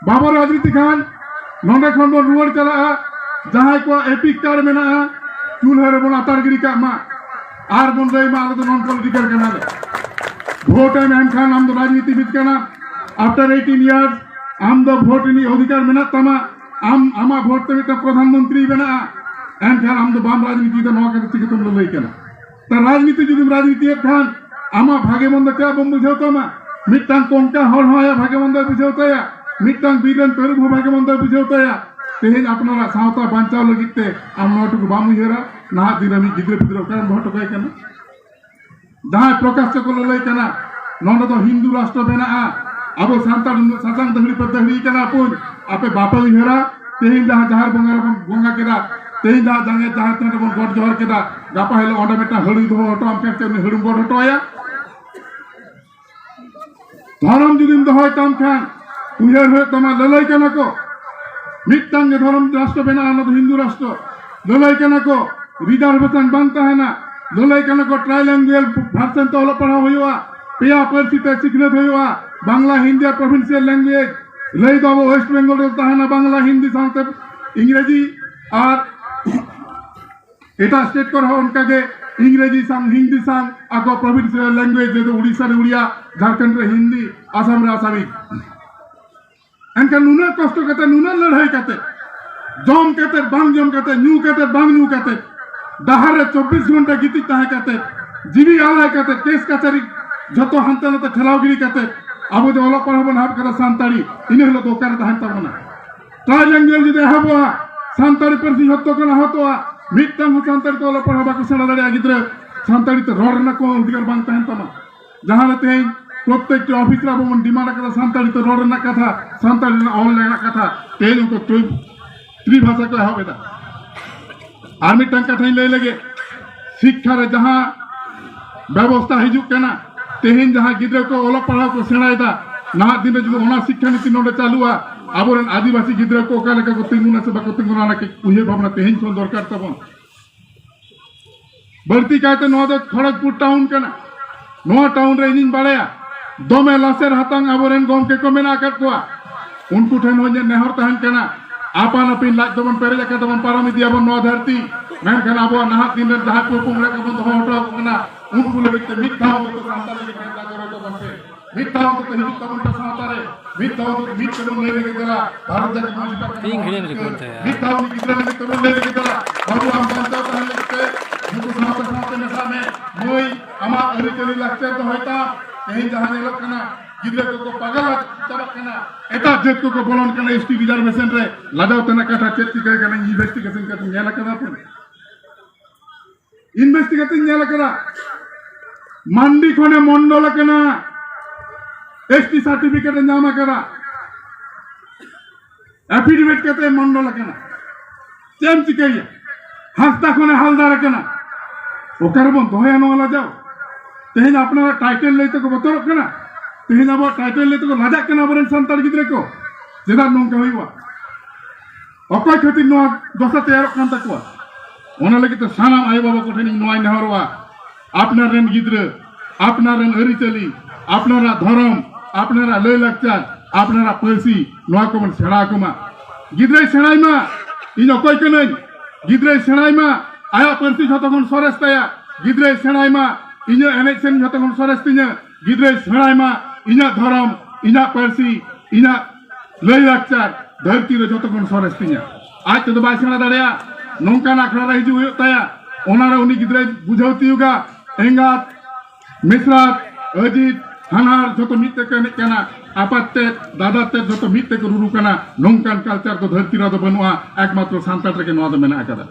ᱵᱟᱵᱚ ᱨᱟᱡᱽᱱᱤᱛᱤ ᱠᱷᱟᱱ ᱱᱚᱸᱰᱮ ᱠᱷᱚᱱ ᱵᱚᱱ ᱨᱩᱣᱟᱹᱲ ᱪᱟᱞᱟᱜᱼᱟ᱾ ᱡᱟᱦᱟᱸᱭ ᱠᱚᱣᱟᱜ ᱮᱯᱤᱠ ᱠᱟᱨᱰ ᱢᱮᱱᱟᱜᱼᱟ, ᱪᱩᱞᱦᱟᱹ ᱨᱮᱵᱚᱱ ᱟᱛᱟᱨ ᱜᱤᱰᱤ ᱠᱟᱜ ᱢᱟ, ᱟᱨ ᱵᱚᱱ ᱞᱟᱹᱭ ᱢᱟ, ᱟᱞᱮ ᱫᱚ ᱱᱚᱱ ᱯᱚᱞᱤᱴᱤᱠᱟᱞ ᱠᱟᱱᱟᱞᱮ᱾ ᱵᱷᱳᱴ ᱮᱢ ᱮᱢ ᱠᱷᱟᱱ ᱟᱢ ᱫᱚ ᱨᱟᱡᱽᱱᱤᱛᱤᱵᱤᱫ ᱠᱟᱱᱟᱢ, after eighteen years ᱟᱢ ᱫᱚ ᱵᱷᱳᱴ ᱨᱤᱱᱤᱡ ᱚᱫᱷᱤᱠᱟᱨ ᱢᱮᱱᱟᱜ ᱛᱟᱢᱟ, ᱟᱢ ᱟᱢᱟᱜ ᱵᱷᱳᱴ ᱛᱮ ᱢᱤᱫᱴᱟᱝ ᱯᱨᱚᱫᱷᱟᱱ ᱢᱚᱱᱛᱨᱤ ᱵᱮᱱᱟᱜᱼᱟ, ᱮᱱᱠᱷᱟᱱ ᱟᱢ ᱫᱚ ᱵᱟᱢ ᱨᱟᱡᱽᱱᱤᱛᱤᱭᱮᱫᱟ, ᱱᱚᱣᱟ ᱠᱟᱛᱷᱟ ᱪᱤᱠᱟᱹᱛᱮᱢ ᱞᱟᱹᱞᱟᱹᱭ ᱠᱟᱱᱟ? ᱛᱟ ᱨᱟᱡᱽᱱᱤᱛᱤ ᱡᱩᱫᱤᱢ ᱨᱟᱡᱽᱱᱤᱛᱤᱭᱮᱫ ᱠᱷᱟᱱ ᱟᱢᱟᱜ ᱵᱷᱟᱜᱮ ᱢᱚᱱᱫᱚ ᱪᱮᱫᱟᱜ ᱵᱟᱢ ᱵᱩᱡᱷᱟᱹᱣ ᱛᱟᱢᱟ? ᱢᱤᱫᱴᱟᱝ ᱠᱚᱝᱠᱟ ᱦᱚᱲ ᱦᱚᱸ ᱟᱭᱟᱜ ᱵᱷᱟᱜᱮ ᱢᱚᱱᱫᱚᱭ ᱵᱩᱡᱷᱟᱹᱣ ᱛᱟᱭᱟ, ᱢᱤᱫᱴᱟᱝ ᱵᱤᱨ ᱨᱮᱱ ᱛᱟᱹᱨᱩᱵ ᱦᱚᱸ ᱵᱷᱟᱜᱮ ᱢᱚᱱᱫᱚᱭ ᱵᱩᱡᱷᱟᱹᱣ ᱛᱟᱭᱟ᱾ ᱛᱮᱦᱮᱧ ᱟᱯᱱᱟᱨᱟᱜ ᱥᱟᱶᱛᱟ ᱵᱟᱧᱪᱟᱣ ᱞᱟᱹᱜᱤᱫ ᱛᱮ ᱟᱢ ᱱᱚᱣᱟ ᱴᱩᱠᱩ ᱵᱟᱢ ᱩᱭᱦᱟᱹᱨᱟ? ᱱᱟᱦᱟᱜ ᱫᱤᱱ ᱨᱮ ᱢᱤᱫ ᱜᱤᱫᱽᱨᱟᱹ ᱯᱤᱫᱽᱨᱟᱹ ᱚᱠᱟᱨᱮᱢ ᱫᱚᱦᱚ ᱦᱚᱴᱚ ᱠᱟᱭ ᱠᱟᱱᱟ? ᱡᱟᱦᱟᱸᱭ ᱯᱨᱚᱠᱟᱥ ᱪᱚᱠᱨᱚ ᱞᱟᱹᱭ ᱠᱟᱱᱟ, ᱱᱚᱰᱮ ᱫᱚ ᱦᱤᱱᱫᱩ ᱨᱟᱥᱴᱨᱚ ᱵᱮᱱᱟᱜᱼᱟ, ᱟᱵᱚ ᱥᱟᱱᱛᱟᱲ ᱥᱟᱥᱟᱝ ᱫᱟᱹᱦᱲᱤ ᱯᱮ ᱫᱟᱹᱦᱲᱤ ᱠᱟᱱᱟ ᱵᱚᱱ, ᱟᱯᱮ ᱵᱟᱯᱮ ᱩᱭᱦᱟᱹᱨᱟ? ᱛᱮᱦᱮᱧ ᱡᱟᱦᱟᱸ ᱡᱟᱦᱮᱨ ᱵᱚᱸᱜᱟ ᱨᱮᱵᱚᱱ ᱵᱚᱸᱜᱟ ᱠᱮᱫᱟ, ᱛᱮᱦᱮᱧ ᱡᱟᱦᱟᱸ ᱡᱟᱸᱜᱮ ᱡᱟᱦᱮᱨ ᱛᱷᱟᱱ ᱨᱮᱵᱚᱱ ᱜᱚᱰ ᱡᱚᱦᱟᱨ ᱠᱮᱫᱟ, ᱜᱟᱯᱟ ᱦᱤᱞᱳᱜ ᱚᱸᱰᱮ ᱢᱤᱫᱴᱟᱝ ᱦᱟᱹᱲᱩᱭ ᱫᱚᱦᱚ ᱦᱚᱴᱚ ᱟᱢ ᱠᱷᱟᱱ ᱪᱮᱫ ᱩᱱᱤ ᱦᱟᱹᱲᱩᱢ ᱜᱚᱰ ᱦᱚᱴᱚ ᱟᱭᱟ? ᱫᱷᱚᱨᱚᱢ ᱡᱩᱫᱤᱢ ᱫᱚᱦᱚᱭ ᱛᱟᱢ ᱠᱷᱟᱱ, ᱩᱭᱦᱟᱹᱨ ᱦᱩᱭᱩᱜ ᱛᱟᱢᱟ, ᱞᱟᱹᱞᱟᱹᱭ ᱠᱟᱱᱟ ᱠᱚ ᱢᱤᱫᱴᱟᱝ ᱜᱮ ᱫᱷᱚᱨᱚᱢ ᱨᱟᱥᱴᱨᱚ ᱵᱮᱱᱟᱜᱼᱟ, ᱚᱱᱟ ᱫᱚ ᱦᱤᱱᱫᱩ ᱨᱟᱥᱴᱨᱚ᱾ ᱞᱟᱹᱞᱟᱹᱭ ᱠᱟᱱᱟ ᱠᱚ reservation ᱵᱟᱝ ᱛᱟᱦᱮᱱᱟ, ᱞᱟᱹᱞᱟᱹᱭ ᱠᱟᱱᱟ ᱠᱚ trilingual version ᱛᱮ ᱚᱞᱚᱜ ᱯᱟᱲᱦᱟᱣ ᱦᱩᱭᱩᱜᱼᱟ, ᱯᱮᱭᱟ ᱯᱟᱹᱨᱥᱤ ᱛᱮ ᱥᱤᱠᱷᱱᱟᱹᱛ ᱦᱩᱭᱩᱜᱼᱟ, ᱵᱟᱝᱞᱟ, ᱦᱤᱱᱫᱤ ᱟᱨ provincial language᱾ ᱞᱟᱹᱭ ᱫᱚ ᱟᱵᱚ West Bengal ᱨᱮ ᱛᱟᱦᱮᱱᱟ ᱵᱟᱝᱞᱟ, ᱦᱤᱱᱫᱤ ᱥᱟᱶᱛᱮ ᱤᱝᱨᱮᱡᱤ ᱟᱨ ᱮᱴᱟᱜ state ᱠᱚᱨᱮ ᱦᱚᱸ ᱚᱱᱠᱟ ᱜᱮ ᱤᱝᱨᱮᱡᱤ ᱥᱟᱝ ᱦᱤᱱᱫᱤ ᱥᱟᱝ ᱟᱠᱚ provincial language, ᱡᱮᱦᱮᱛᱩ ᱩᱲᱤᱥᱥᱟ ᱨᱮ ᱩᱲᱤᱭᱟ, ᱡᱷᱟᱲᱠᱷᱚᱸᱰ ᱨᱮ ᱦᱤᱱᱫᱤ, ᱟᱥᱟᱢ ᱨᱮ ᱟᱥᱟᱢᱤᱡ᱾ ᱮᱱᱠᱷᱟᱱ ᱱᱩᱱᱟᱹᱜ ᱠᱚᱥᱴᱚ ᱠᱟᱛᱮ, ᱱᱩᱱᱟᱹᱜ ᱞᱟᱹᱲᱦᱟᱹᱭ ᱠᱟᱛᱮ, ᱡᱚᱢ ᱠᱟᱛᱮ, ᱵᱟᱝ ᱡᱚᱢ ᱠᱟᱛᱮ, ᱧᱩ ᱠᱟᱛᱮ, ᱵᱟᱝ ᱧᱩ ᱠᱟᱛᱮ, ᱰᱟᱦᱟᱨ ᱨᱮ ᱪᱚᱵᱵᱤᱥ ᱜᱷᱚᱱᱴᱟ ᱜᱤᱛᱤᱡ ᱛᱟᱦᱮᱸ ᱠᱟᱛᱮ, ᱡᱤᱣᱤ ᱟᱞᱟᱭ ᱠᱟᱛᱮ, ᱠᱮᱥ ᱠᱟᱪᱷᱟᱨᱤ ᱡᱷᱚᱛᱚ ᱦᱟᱱᱛᱮ ᱱᱟᱛᱮ ᱴᱷᱮᱞᱟᱣ ᱜᱤᱰᱤ ᱠᱟᱛᱮ, ᱟᱵᱚ ᱡᱮ ᱚᱞᱚᱜ ᱯᱟᱲᱦᱟᱣ ᱵᱚᱱ ᱮᱦᱚᱵ ᱠᱟᱫᱟ ᱥᱟᱱᱛᱟᱲᱤ, ᱤᱱᱟᱹ ᱦᱤᱞᱳᱜ ᱫᱚ ᱚᱠᱟᱨᱮ ᱛᱟᱦᱮᱱ ᱛᱟᱵᱚᱱᱟ? Trilingual ᱡᱩᱫᱤ ᱮᱦᱚᱵᱚᱜᱼᱟ, ᱥᱟᱱᱛᱟᱲᱤ ᱯᱟᱹᱨᱥᱤ ᱡᱷᱚᱛᱚ ᱠᱚ ᱞᱟᱦᱟᱛᱚᱜᱼᱟ, ᱢᱤᱫᱴᱟᱝ ᱦᱚᱸ ᱥᱟᱱᱛᱟᱲᱤ ᱛᱮ ᱚᱞᱚᱜ ᱯᱟᱲᱦᱟᱣ ᱵᱟᱠᱚ ᱥᱮᱬᱟ ᱫᱟᱲᱮᱭᱟᱜᱼᱟ ᱜᱤᱫᱽᱨᱟᱹ, ᱥᱟᱱᱛᱟᱲᱤ ᱛᱮ ᱨᱚᱲ ᱨᱮᱱᱟᱜ ᱠᱳᱱᱳ ᱚᱫᱷᱤᱠᱟᱨ ᱵᱟᱝ ᱛᱟᱦᱮᱱ ᱛᱟᱢᱟ᱾ ᱡᱟᱦᱟᱸ ᱨᱮ ᱛᱮᱦᱮᱧ ᱯᱨᱚᱛᱛᱮᱠᱴᱤ ᱚᱯᱷᱤᱥ ᱨᱮ ᱟᱵᱚ ᱵᱚᱱ demand ᱟᱠᱟᱫᱟ ᱥᱟᱱᱛᱟᱲᱤ ᱛᱮ ᱨᱚᱲ ᱨᱮᱱᱟᱜ ᱠᱟᱛᱷᱟ, ᱥᱟᱱᱛᱟᱲᱤ ᱨᱮᱱᱟᱜ ᱚᱞ ᱨᱮᱱᱟᱜ ᱠᱟᱛᱷᱟ, ᱛᱮᱦᱮᱧ ᱩᱱᱠᱩ ᱛᱨᱤ-, ᱛᱨᱤᱵᱷᱟᱥᱟ ᱠᱚ ᱮᱦᱚᱵ ᱮᱫᱟ᱾ ᱟᱨ ᱢᱤᱫᱴᱟᱝ ᱠᱟᱛᱷᱟᱧ ᱞᱟᱹᱭ ᱞᱮᱜᱮ, ᱥᱤᱠᱠᱷᱟ ᱨᱮ ᱡᱟᱦᱟᱸ ᱵᱮᱵᱚᱥᱛᱷᱟ ᱦᱤᱡᱩᱜ ᱠᱟᱱᱟ, ᱛᱮᱦᱮᱧ ᱡᱟᱦᱟᱸ ᱜᱤᱫᱽᱨᱟᱹ ᱠᱚ ᱚᱞᱚᱜ ᱯᱟᱲᱦᱟᱣ ᱠᱚ ᱥᱮᱬᱟᱭᱮᱫᱟ, ᱱᱟᱦᱟᱜ ᱫᱤᱱ ᱨᱮ ᱡᱩᱫᱤ ᱚᱱᱟ ᱥᱤᱠᱠᱷᱟ ᱱᱤᱛᱤ ᱱᱚᱰᱮ ᱪᱟᱹᱞᱩᱜᱼᱟ, ᱟᱵᱚᱨᱮᱱ ᱟᱹᱫᱤᱵᱟᱹᱥᱤ ᱜᱤᱫᱽᱨᱟᱹ ᱠᱚ ᱚᱠᱟ ᱞᱮᱠᱟ ᱠᱚ ᱛᱤᱸᱜᱩᱱᱟ ᱥᱮ ᱵᱟᱠᱚ ᱛᱤᱸᱜᱩᱱᱟ, ᱚᱱᱟ ᱠᱟᱹᱡ ᱩᱭᱦᱟᱹᱨ ᱵᱷᱟᱵᱽᱱᱟ ᱛᱮᱦᱮᱧ ᱠᱷᱚᱱ ᱫᱚᱨᱠᱟᱨ ᱛᱟᱵᱚᱱ᱾ ᱵᱟᱹᱲᱛᱤ ᱠᱟᱭᱛᱮ ᱱᱚᱣᱟ ᱫᱚ ᱠᱷᱚᱲᱚᱜᱽᱯᱩᱨ ᱴᱟᱣᱩᱱ ᱠᱟᱱᱟ᱾ ᱱᱚᱣᱟ ᱴᱟᱣᱩᱱ ᱨᱮ ᱤᱧᱤᱧ ᱵᱟᱲᱟᱭᱟ ᱫᱚᱢᱮ ᱞᱟᱥᱮᱨ ᱦᱟᱛᱟᱝ ᱟᱵᱚᱨᱮᱱ ᱜᱚᱢᱠᱮ ᱠᱚ ᱢᱮᱱᱟᱜ ᱟᱠᱟᱫ ᱠᱚᱣᱟ᱾ ᱩᱱᱠᱩ ᱴᱷᱮᱱ ᱦᱚᱸ ᱤᱧᱟᱹᱜ ᱱᱮᱦᱚᱨ ᱛᱟᱦᱮᱱ ᱠᱟᱱᱟ, ᱟᱯᱟᱱ ᱟᱹᱯᱤᱱ ᱞᱟᱡ ᱫᱚᱵᱚᱱ ᱯᱮᱨᱮᱡ ᱟᱠᱟᱫ ᱛᱟᱵᱚᱱ ᱯᱟᱨᱚᱢ ᱤᱫᱤᱭᱟᱵᱚᱱ ᱱᱚᱣᱟ ᱫᱷᱟᱹᱨᱛᱤ, ᱢᱮᱱᱠᱷᱟᱱ ᱟᱵᱚᱣᱟᱜ ᱱᱟᱦᱟᱜ ᱫᱤᱱ ᱨᱮᱱ ᱡᱟᱦᱟᱸᱭ ᱯᱚᱯᱚᱝᱲᱟ ᱠᱚᱵᱚᱱ ᱫᱚᱦᱚ ᱦᱚᱴᱚ ᱟᱠᱚ ᱠᱟᱱᱟ, ᱩᱱᱠᱩ ᱞᱟᱹᱜᱤᱫ ᱛᱮ ᱢᱤᱫ ᱫᱷᱟᱣ ᱚᱱᱛᱚᱛᱚ ᱥᱟᱱᱛᱟᱲ ᱞᱟᱹᱜᱤᱫ ᱢᱤᱫ ᱫᱷᱟᱣ ᱡᱟᱜᱨᱚᱛ ᱛᱟᱵᱚᱱ ᱯᱮ᱾ ᱢᱤᱫ ᱫᱷᱟᱣ ᱩᱱᱤ ᱜᱤᱫᱽᱨᱟᱹ ᱞᱟᱹᱜᱤᱫ ᱛᱮᱵᱚᱱ ᱞᱟᱹᱭ ᱞᱟᱹᱜᱤᱫ ᱛᱮᱵᱚᱱ ᱞᱟᱹᱭ ᱞᱟᱹᱜᱤᱫ ᱛᱮᱵᱚᱱ ᱵᱟᱹᱵᱩ, ᱟᱢ ᱵᱟᱧᱪᱟᱣ ᱛᱟᱦᱮᱱ ᱞᱟᱹᱜᱤᱫ ᱛᱮ ᱱᱩᱠᱩ ᱥᱟᱶᱛᱟ ᱥᱟᱶᱛᱮ ᱢᱮᱥᱟᱜ ᱢᱮ᱾ ᱢᱟᱹᱭ, ᱟᱢᱟᱜ ᱟᱹᱨᱤᱪᱟᱹᱞᱤ ᱞᱟᱠᱪᱟᱨ ᱫᱚᱦᱚᱭ ᱛᱟᱢ᱾ ᱛᱮᱦᱮᱧ ᱡᱟᱦᱟᱸ ᱧᱮᱞᱚᱜ ᱠᱟᱱᱟ, ᱜᱤᱫᱽᱨᱟᱹ ᱠᱚᱠᱚ ᱯᱟᱜᱟᱞ ᱪᱟᱵᱟᱜ ᱠᱟᱱᱟ, ᱮᱴᱟᱜ ᱡᱟᱹᱛ ᱠᱚᱠᱚ ᱵᱚᱞᱚᱱ ᱠᱟᱱᱟ ᱮᱥ ᱴᱤ reservation ᱨᱮ᱾ ᱞᱟᱡᱟᱣ ᱛᱮᱱᱟᱜ ᱠᱟᱛᱷᱟ ᱪᱮᱫ ᱪᱤᱠᱟᱹ ᱠᱟᱱᱟ? Investigation ᱠᱟᱛᱮ ᱧᱮᱞ ᱟᱠᱟᱫᱟ ᱯᱮ? Investigate ᱤᱧ ᱧᱮᱞ ᱟᱠᱟᱫᱟ, ᱢᱟᱱᱰᱤ ᱠᱷᱚᱱᱮ ᱢᱚᱱᱰᱚᱞ ᱟᱠᱟᱱᱟ, ᱮᱥ ᱴᱤ certificate ᱮ ᱧᱟᱢ ᱟᱠᱟᱫᱟ, affidavit ᱠᱟᱛᱮ ᱢᱚᱱᱰᱚᱞ ᱟᱠᱟᱱᱟ᱾ ᱪᱮᱫ ᱮᱢ ᱪᱤᱠᱟᱹᱭᱟ? ᱦᱟᱸᱥᱫᱟ ᱠᱷᱚᱱᱮ ᱦᱟᱞᱫᱟᱨ ᱟᱠᱟᱱᱟ᱾ ᱚᱠᱟ ᱨᱮᱵᱚᱱ ᱫᱚᱦᱚᱭᱟ ᱱᱚᱣᱟ ᱞᱟᱡᱟᱣ? ᱛᱮᱦᱮᱧ ᱟᱯᱱᱟᱨᱟᱜ ᱴᱟᱭᱴᱮᱞ ᱞᱟᱹᱭ ᱛᱮᱠᱚ ᱵᱚᱛᱚᱨᱚᱜ ᱠᱟᱱᱟ᱾ ᱛᱮᱦᱮᱧ ᱟᱵᱚᱣᱟᱜ ᱴᱟᱭᱴᱮᱞ ᱞᱟᱹᱭ ᱛᱮᱠᱚ ᱞᱟᱡᱟᱜ ᱠᱟᱱᱟ ᱟᱵᱚᱨᱮᱱ ᱥᱟᱱᱛᱟᱲ ᱜᱤᱫᱽᱨᱟᱹ ᱠᱚ᱾ ᱪᱮᱫᱟᱜ ᱱᱚᱝᱠᱟ ᱦᱩᱭᱩᱜᱼᱟ? ᱚᱠᱚᱭ ᱠᱷᱟᱹᱛᱤᱨ ᱱᱚᱣᱟ ᱫᱚᱥᱟ ᱛᱮᱭᱟᱨᱚᱜ ᱠᱟᱱ ᱛᱟᱠᱚᱣᱟ? ᱚᱱᱟ ᱞᱟᱹᱜᱤᱫ ᱛᱮ ᱥᱟᱱᱟᱢ ᱟᱭᱳ ᱵᱟᱵᱟ ᱠᱚᱴᱷᱮᱱ ᱤᱧ ᱱᱚᱣᱟᱧ ᱱᱮᱦᱚᱨᱚᱜᱼᱟ, ᱟᱯᱱᱟᱨ ᱨᱮᱱ ᱜᱤᱫᱽᱨᱟᱹ, ᱟᱯᱱᱟᱨ ᱨᱮᱱ ᱟᱹᱨᱤᱪᱟᱹᱞᱤ, ᱟᱯᱱᱟᱨᱟᱜ ᱫᱷᱚᱨᱚᱢ, ᱟᱯᱱᱟᱨᱟᱜ ᱞᱟᱹᱭ ᱞᱟᱠᱪᱟᱨ, ᱟᱯᱱᱟᱨᱟᱜ ᱯᱟᱹᱨᱥᱤ, ᱱᱚᱣᱟ ᱠᱚᱵᱚᱱ ᱥᱮᱬᱟ ᱟᱠᱚ ᱢᱟ᱾ ᱜᱤᱫᱽᱨᱟᱹᱭ ᱥᱮᱬᱟᱭ ᱢᱟ ᱤᱧ ᱚᱠᱚᱭ ᱠᱟᱹᱱᱟᱹᱧ, ᱜᱤᱫᱽᱨᱟᱹᱭ ᱥᱮᱬᱟᱭ ᱢᱟ ᱟᱭᱟᱜ ᱯᱟᱹᱨᱥᱤ ᱡᱷᱚᱛᱚ ᱠᱷᱚᱱ ᱥᱚᱨᱮᱥ ᱛᱟᱭᱟ, ᱜᱤᱫᱽᱨᱟᱹᱭ ᱥᱮᱬᱟᱭ ᱢᱟ ᱤᱧᱟᱹᱜ ᱮᱱᱮᱡ ᱥᱮᱨᱮᱧ ᱡᱷᱚᱛᱚ ᱠᱷᱚᱱ ᱥᱚᱨᱮᱥ ᱛᱤᱧᱟᱹ, ᱜᱤᱫᱽᱨᱟᱹᱭ ᱥᱮᱬᱟᱭ ᱢᱟ ᱤᱧᱟᱹᱜ ᱫᱷᱚᱨᱚᱢ, ᱤᱧᱟᱹᱜ ᱯᱟᱹᱨᱥᱤ, ᱤᱧᱟᱹᱜ ᱞᱟᱹᱭ ᱞᱟᱠᱪᱟᱨ ᱫᱷᱟᱹᱨᱛᱤ ᱨᱮ ᱡᱷᱚᱛᱚ ᱠᱷᱚᱱ ᱥᱚᱨᱮᱥ ᱛᱤᱧᱟᱹ᱾ ᱟᱡ ᱛᱮᱫᱚ ᱵᱟᱭ ᱥᱮᱬᱟ ᱫᱟᱲᱮᱭᱟᱜᱼᱟ᱾ ᱱᱚᱝᱠᱟᱱ ᱟᱠᱷᱲᱟ ᱨᱮ ᱦᱤᱡᱩᱜ ᱦᱩᱭᱩᱜ ᱛᱟᱭᱟ, ᱚᱱᱟᱨᱮ ᱩᱱᱤ ᱜᱤᱫᱽᱨᱟᱹᱭ ᱵᱩᱡᱷᱟᱹᱣ ᱛᱤᱭᱳᱜᱟ᱾ ᱮᱸᱜᱟᱛ, ᱢᱤᱥᱨᱟᱛ, ᱟᱹᱡᱤᱛ, ᱦᱟᱱᱦᱟᱨ ᱡᱷᱚᱛᱚ ᱢᱤᱫ ᱛᱮᱠᱚ ᱮᱱᱮᱡ ᱠᱟᱱᱟ, ᱟᱯᱟᱛ ᱛᱮᱫ, ᱫᱟᱫᱟ ᱛᱮᱫ ᱡᱷᱚᱛᱚ ᱢᱤᱫ ᱛᱮᱠᱚ ᱨᱩᱨᱩ ᱠᱟᱱᱟ᱾ ᱱᱚᱝᱠᱟᱱ ᱠᱟᱞᱪᱟᱨ ᱫᱚ ᱫᱷᱟᱹᱨᱛᱤ ᱨᱮᱫᱚ ᱵᱟᱹᱱᱩᱜᱼᱟ, ᱮᱠᱢᱟᱛᱨᱚ ᱥᱟᱱᱛᱟᱲ ᱨᱮᱜᱮ ᱱᱚᱣᱟ ᱫᱚ ᱢᱮᱱᱟᱜ ᱟᱠᱟᱫᱟ᱾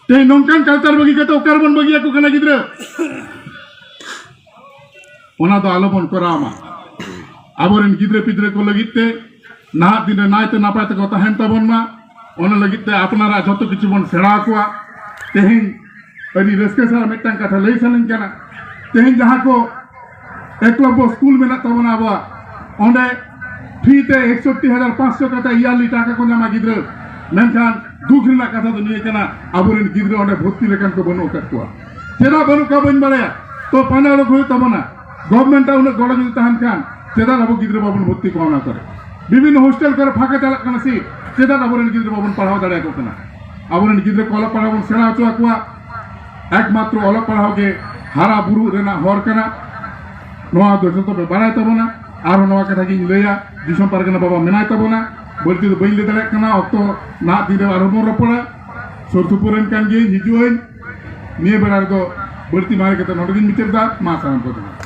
ᱛᱮᱦᱮᱧ ᱱᱚᱝᱠᱟᱱ ᱠᱟᱞᱪᱟᱨ ᱵᱟᱹᱜᱤ ᱠᱟᱛᱮ ᱚᱠᱟ ᱨᱮᱵᱚᱱ ᱵᱟᱹᱜᱤᱭᱟᱠᱚ ᱠᱟᱱᱟ ᱜᱤᱫᱽᱨᱟᱹ? ᱚᱱᱟ ᱫᱚ ᱟᱞᱚᱵᱚᱱ ᱠᱚᱨᱟᱣ ᱢᱟ᱾ ᱟᱵᱚᱨᱮᱱ ᱜᱤᱫᱽᱨᱟᱹ ᱯᱤᱫᱽᱨᱟᱹ ᱠᱚ ᱞᱟᱹᱜᱤᱫ ᱛᱮ ᱱᱟᱦᱟᱜ ᱫᱤᱱ ᱨᱮ ᱱᱟᱭᱛᱮ ᱱᱟᱯᱟᱭ ᱛᱮᱠᱚ ᱛᱟᱦᱮᱱ ᱛᱟᱵᱚᱱ ᱢᱟ, ᱚᱱᱟ ᱞᱟᱹᱜᱤᱫ ᱛᱮ ᱟᱯᱱᱟᱨᱟᱜ ᱡᱷᱚᱛᱚ ᱠᱤᱪᱷᱩ ᱵᱚᱱ ᱥᱮᱬᱟ ᱟᱠᱚᱣᱟ᱾ ᱛᱮᱦᱮᱧ ᱟᱹᱰᱤ ᱨᱟᱹᱥᱠᱟᱹ ᱥᱟᱞᱟᱜ ᱢᱤᱫᱴᱟᱝ ᱠᱟᱛᱷᱟ ᱞᱟᱹᱭ ᱥᱟᱱᱟᱧ ᱠᱟᱱᱟ᱾ ᱛᱮᱦᱮᱧ ᱡᱟᱦᱟᱸ ᱠᱚ ᱮᱠᱞᱚᱵᱽᱵᱚ ᱥᱠᱩᱞ ᱢᱮᱱᱟᱜ ᱛᱟᱵᱚᱱᱟ ᱟᱵᱚᱣᱟᱜ, ᱚᱸᱰᱮ ᱯᱷᱨᱤ ᱛᱮ ᱮᱠᱥᱚᱴᱴᱤ ᱦᱟᱡᱟᱨ ᱯᱟᱸᱪᱥᱚ ᱠᱟᱛᱮ ᱤᱭᱟᱨᱞᱤ ᱴᱟᱠᱟ ᱠᱚ ᱧᱟᱢᱟ ᱜᱤᱫᱽᱨᱟᱹ᱾ ᱢᱮᱱᱠᱷᱟᱱ ᱫᱩᱠ ᱨᱮᱱᱟᱜ ᱠᱟᱛᱷᱟ ᱫᱚ ᱱᱤᱭᱟᱹ ᱠᱟᱱᱟ, ᱟᱵᱚᱨᱮᱱ ᱜᱤᱫᱽᱨᱟᱹ ᱚᱸᱰᱮ ᱵᱷᱚᱨᱛᱤ ᱞᱮᱠᱟᱱ ᱠᱚ ᱵᱟᱹᱱᱩᱜ ᱟᱠᱟᱫ ᱠᱚᱣᱟ᱾ ᱪᱮᱫᱟᱜ ᱵᱟᱹᱱᱩᱜ ᱠᱚᱣᱟ ᱵᱟᱹᱧ ᱵᱟᱲᱟᱭᱟ, ᱛᱚ ᱯᱟᱸᱡᱟ ᱩᱰᱩᱠ ᱦᱩᱭᱩᱜ ᱛᱟᱵᱚᱱᱟ᱾ ᱜᱚᱵᱷᱢᱮᱱᱴ ᱟᱜ ᱩᱱᱟᱹᱜ ᱜᱚᱲᱚ ᱡᱩᱫᱤ ᱛᱟᱦᱮᱱ ᱠᱷᱟᱱ, ᱪᱮᱫᱟᱜ ᱟᱵᱚ ᱜᱤᱫᱽᱨᱟᱹ ᱵᱟᱵᱚᱱ ᱵᱷᱚᱨᱛᱤ ᱠᱚᱣᱟ ᱚᱱᱟ ᱠᱚᱨᱮ? ᱵᱤᱵᱷᱤᱱᱱᱚ ᱦᱳᱥᱴᱮᱞ ᱠᱚᱨᱮ ᱯᱷᱟᱸᱠᱟ ᱪᱟᱞᱟᱜ ᱠᱟᱱᱟ ᱥᱤᱴ, ᱪᱮᱫᱟᱜ ᱟᱵᱚᱨᱮᱱ ᱜᱤᱫᱽᱨᱟᱹ ᱵᱟᱵᱚᱱ ᱯᱟᱲᱦᱟᱣ ᱫᱟᱲᱮᱭᱟᱠᱚ ᱠᱟᱱᱟ? ᱟᱵᱚᱨᱮᱱ ᱜᱤᱫᱽᱨᱟᱹ ᱠᱚ ᱚᱞᱚᱜ ᱯᱟᱲᱦᱟᱣ ᱵᱚᱱ ᱥᱮᱬᱟ ᱦᱚᱪᱚ ᱟᱠᱚᱣᱟ᱾ ᱮᱠᱢᱟᱛᱨᱚ ᱚᱞᱚᱜ ᱯᱟᱲᱦᱟᱣ ᱜᱮ ᱦᱟᱨᱟ ᱵᱩᱨᱩᱜ ᱨᱮᱱᱟᱜ ᱦᱚᱨ ᱠᱟᱱᱟ᱾ ᱱᱚᱣᱟ ᱫᱚ ᱡᱚᱛᱚ ᱯᱮ ᱵᱟᱲᱟᱭ ᱛᱟᱵᱚᱱᱟ᱾ ᱟᱨᱦᱚᱸ ᱱᱚᱣᱟ ᱠᱟᱛᱷᱟ ᱜᱤᱧ ᱞᱟᱹᱭᱟ, ᱫᱤᱥᱚᱢ ᱯᱟᱨᱜᱟᱱᱟ ᱵᱟᱵᱟ ᱢᱮᱱᱟᱭ ᱛᱟᱵᱚᱱᱟ, ᱵᱟᱹᱲᱛᱤ ᱫᱚ ᱵᱟᱹᱧ ᱞᱟᱹᱭ ᱫᱟᱲᱮᱭᱟᱜ ᱠᱟᱱᱟ, ᱚᱠᱛᱚ ᱱᱟᱦᱟᱜ ᱫᱤᱱ ᱨᱮ ᱟᱨᱦᱚᱸ ᱵᱚᱱ ᱨᱚᱯᱚᱲᱟ᱾ ᱥᱩᱨ ᱥᱩᱯᱩᱨ ᱨᱮᱱ ᱠᱟᱱ ᱜᱤᱭᱟᱹᱧ, ᱦᱤᱡᱩᱜ ᱟᱹᱧ᱾ ᱱᱤᱭᱟᱹ ᱵᱮᱲᱟ ᱨᱮᱫᱚ ᱵᱟᱹᱲᱛᱤ ᱢᱟᱨᱮ ᱠᱟᱛᱮ ᱱᱚᱰᱮ ᱜᱤᱧ ᱢᱩᱪᱟᱹᱫ ᱮᱫᱟ᱾ ᱢᱟ ᱥᱟᱱᱟᱢ ᱠᱚ ᱡᱚᱦᱟᱨ᱾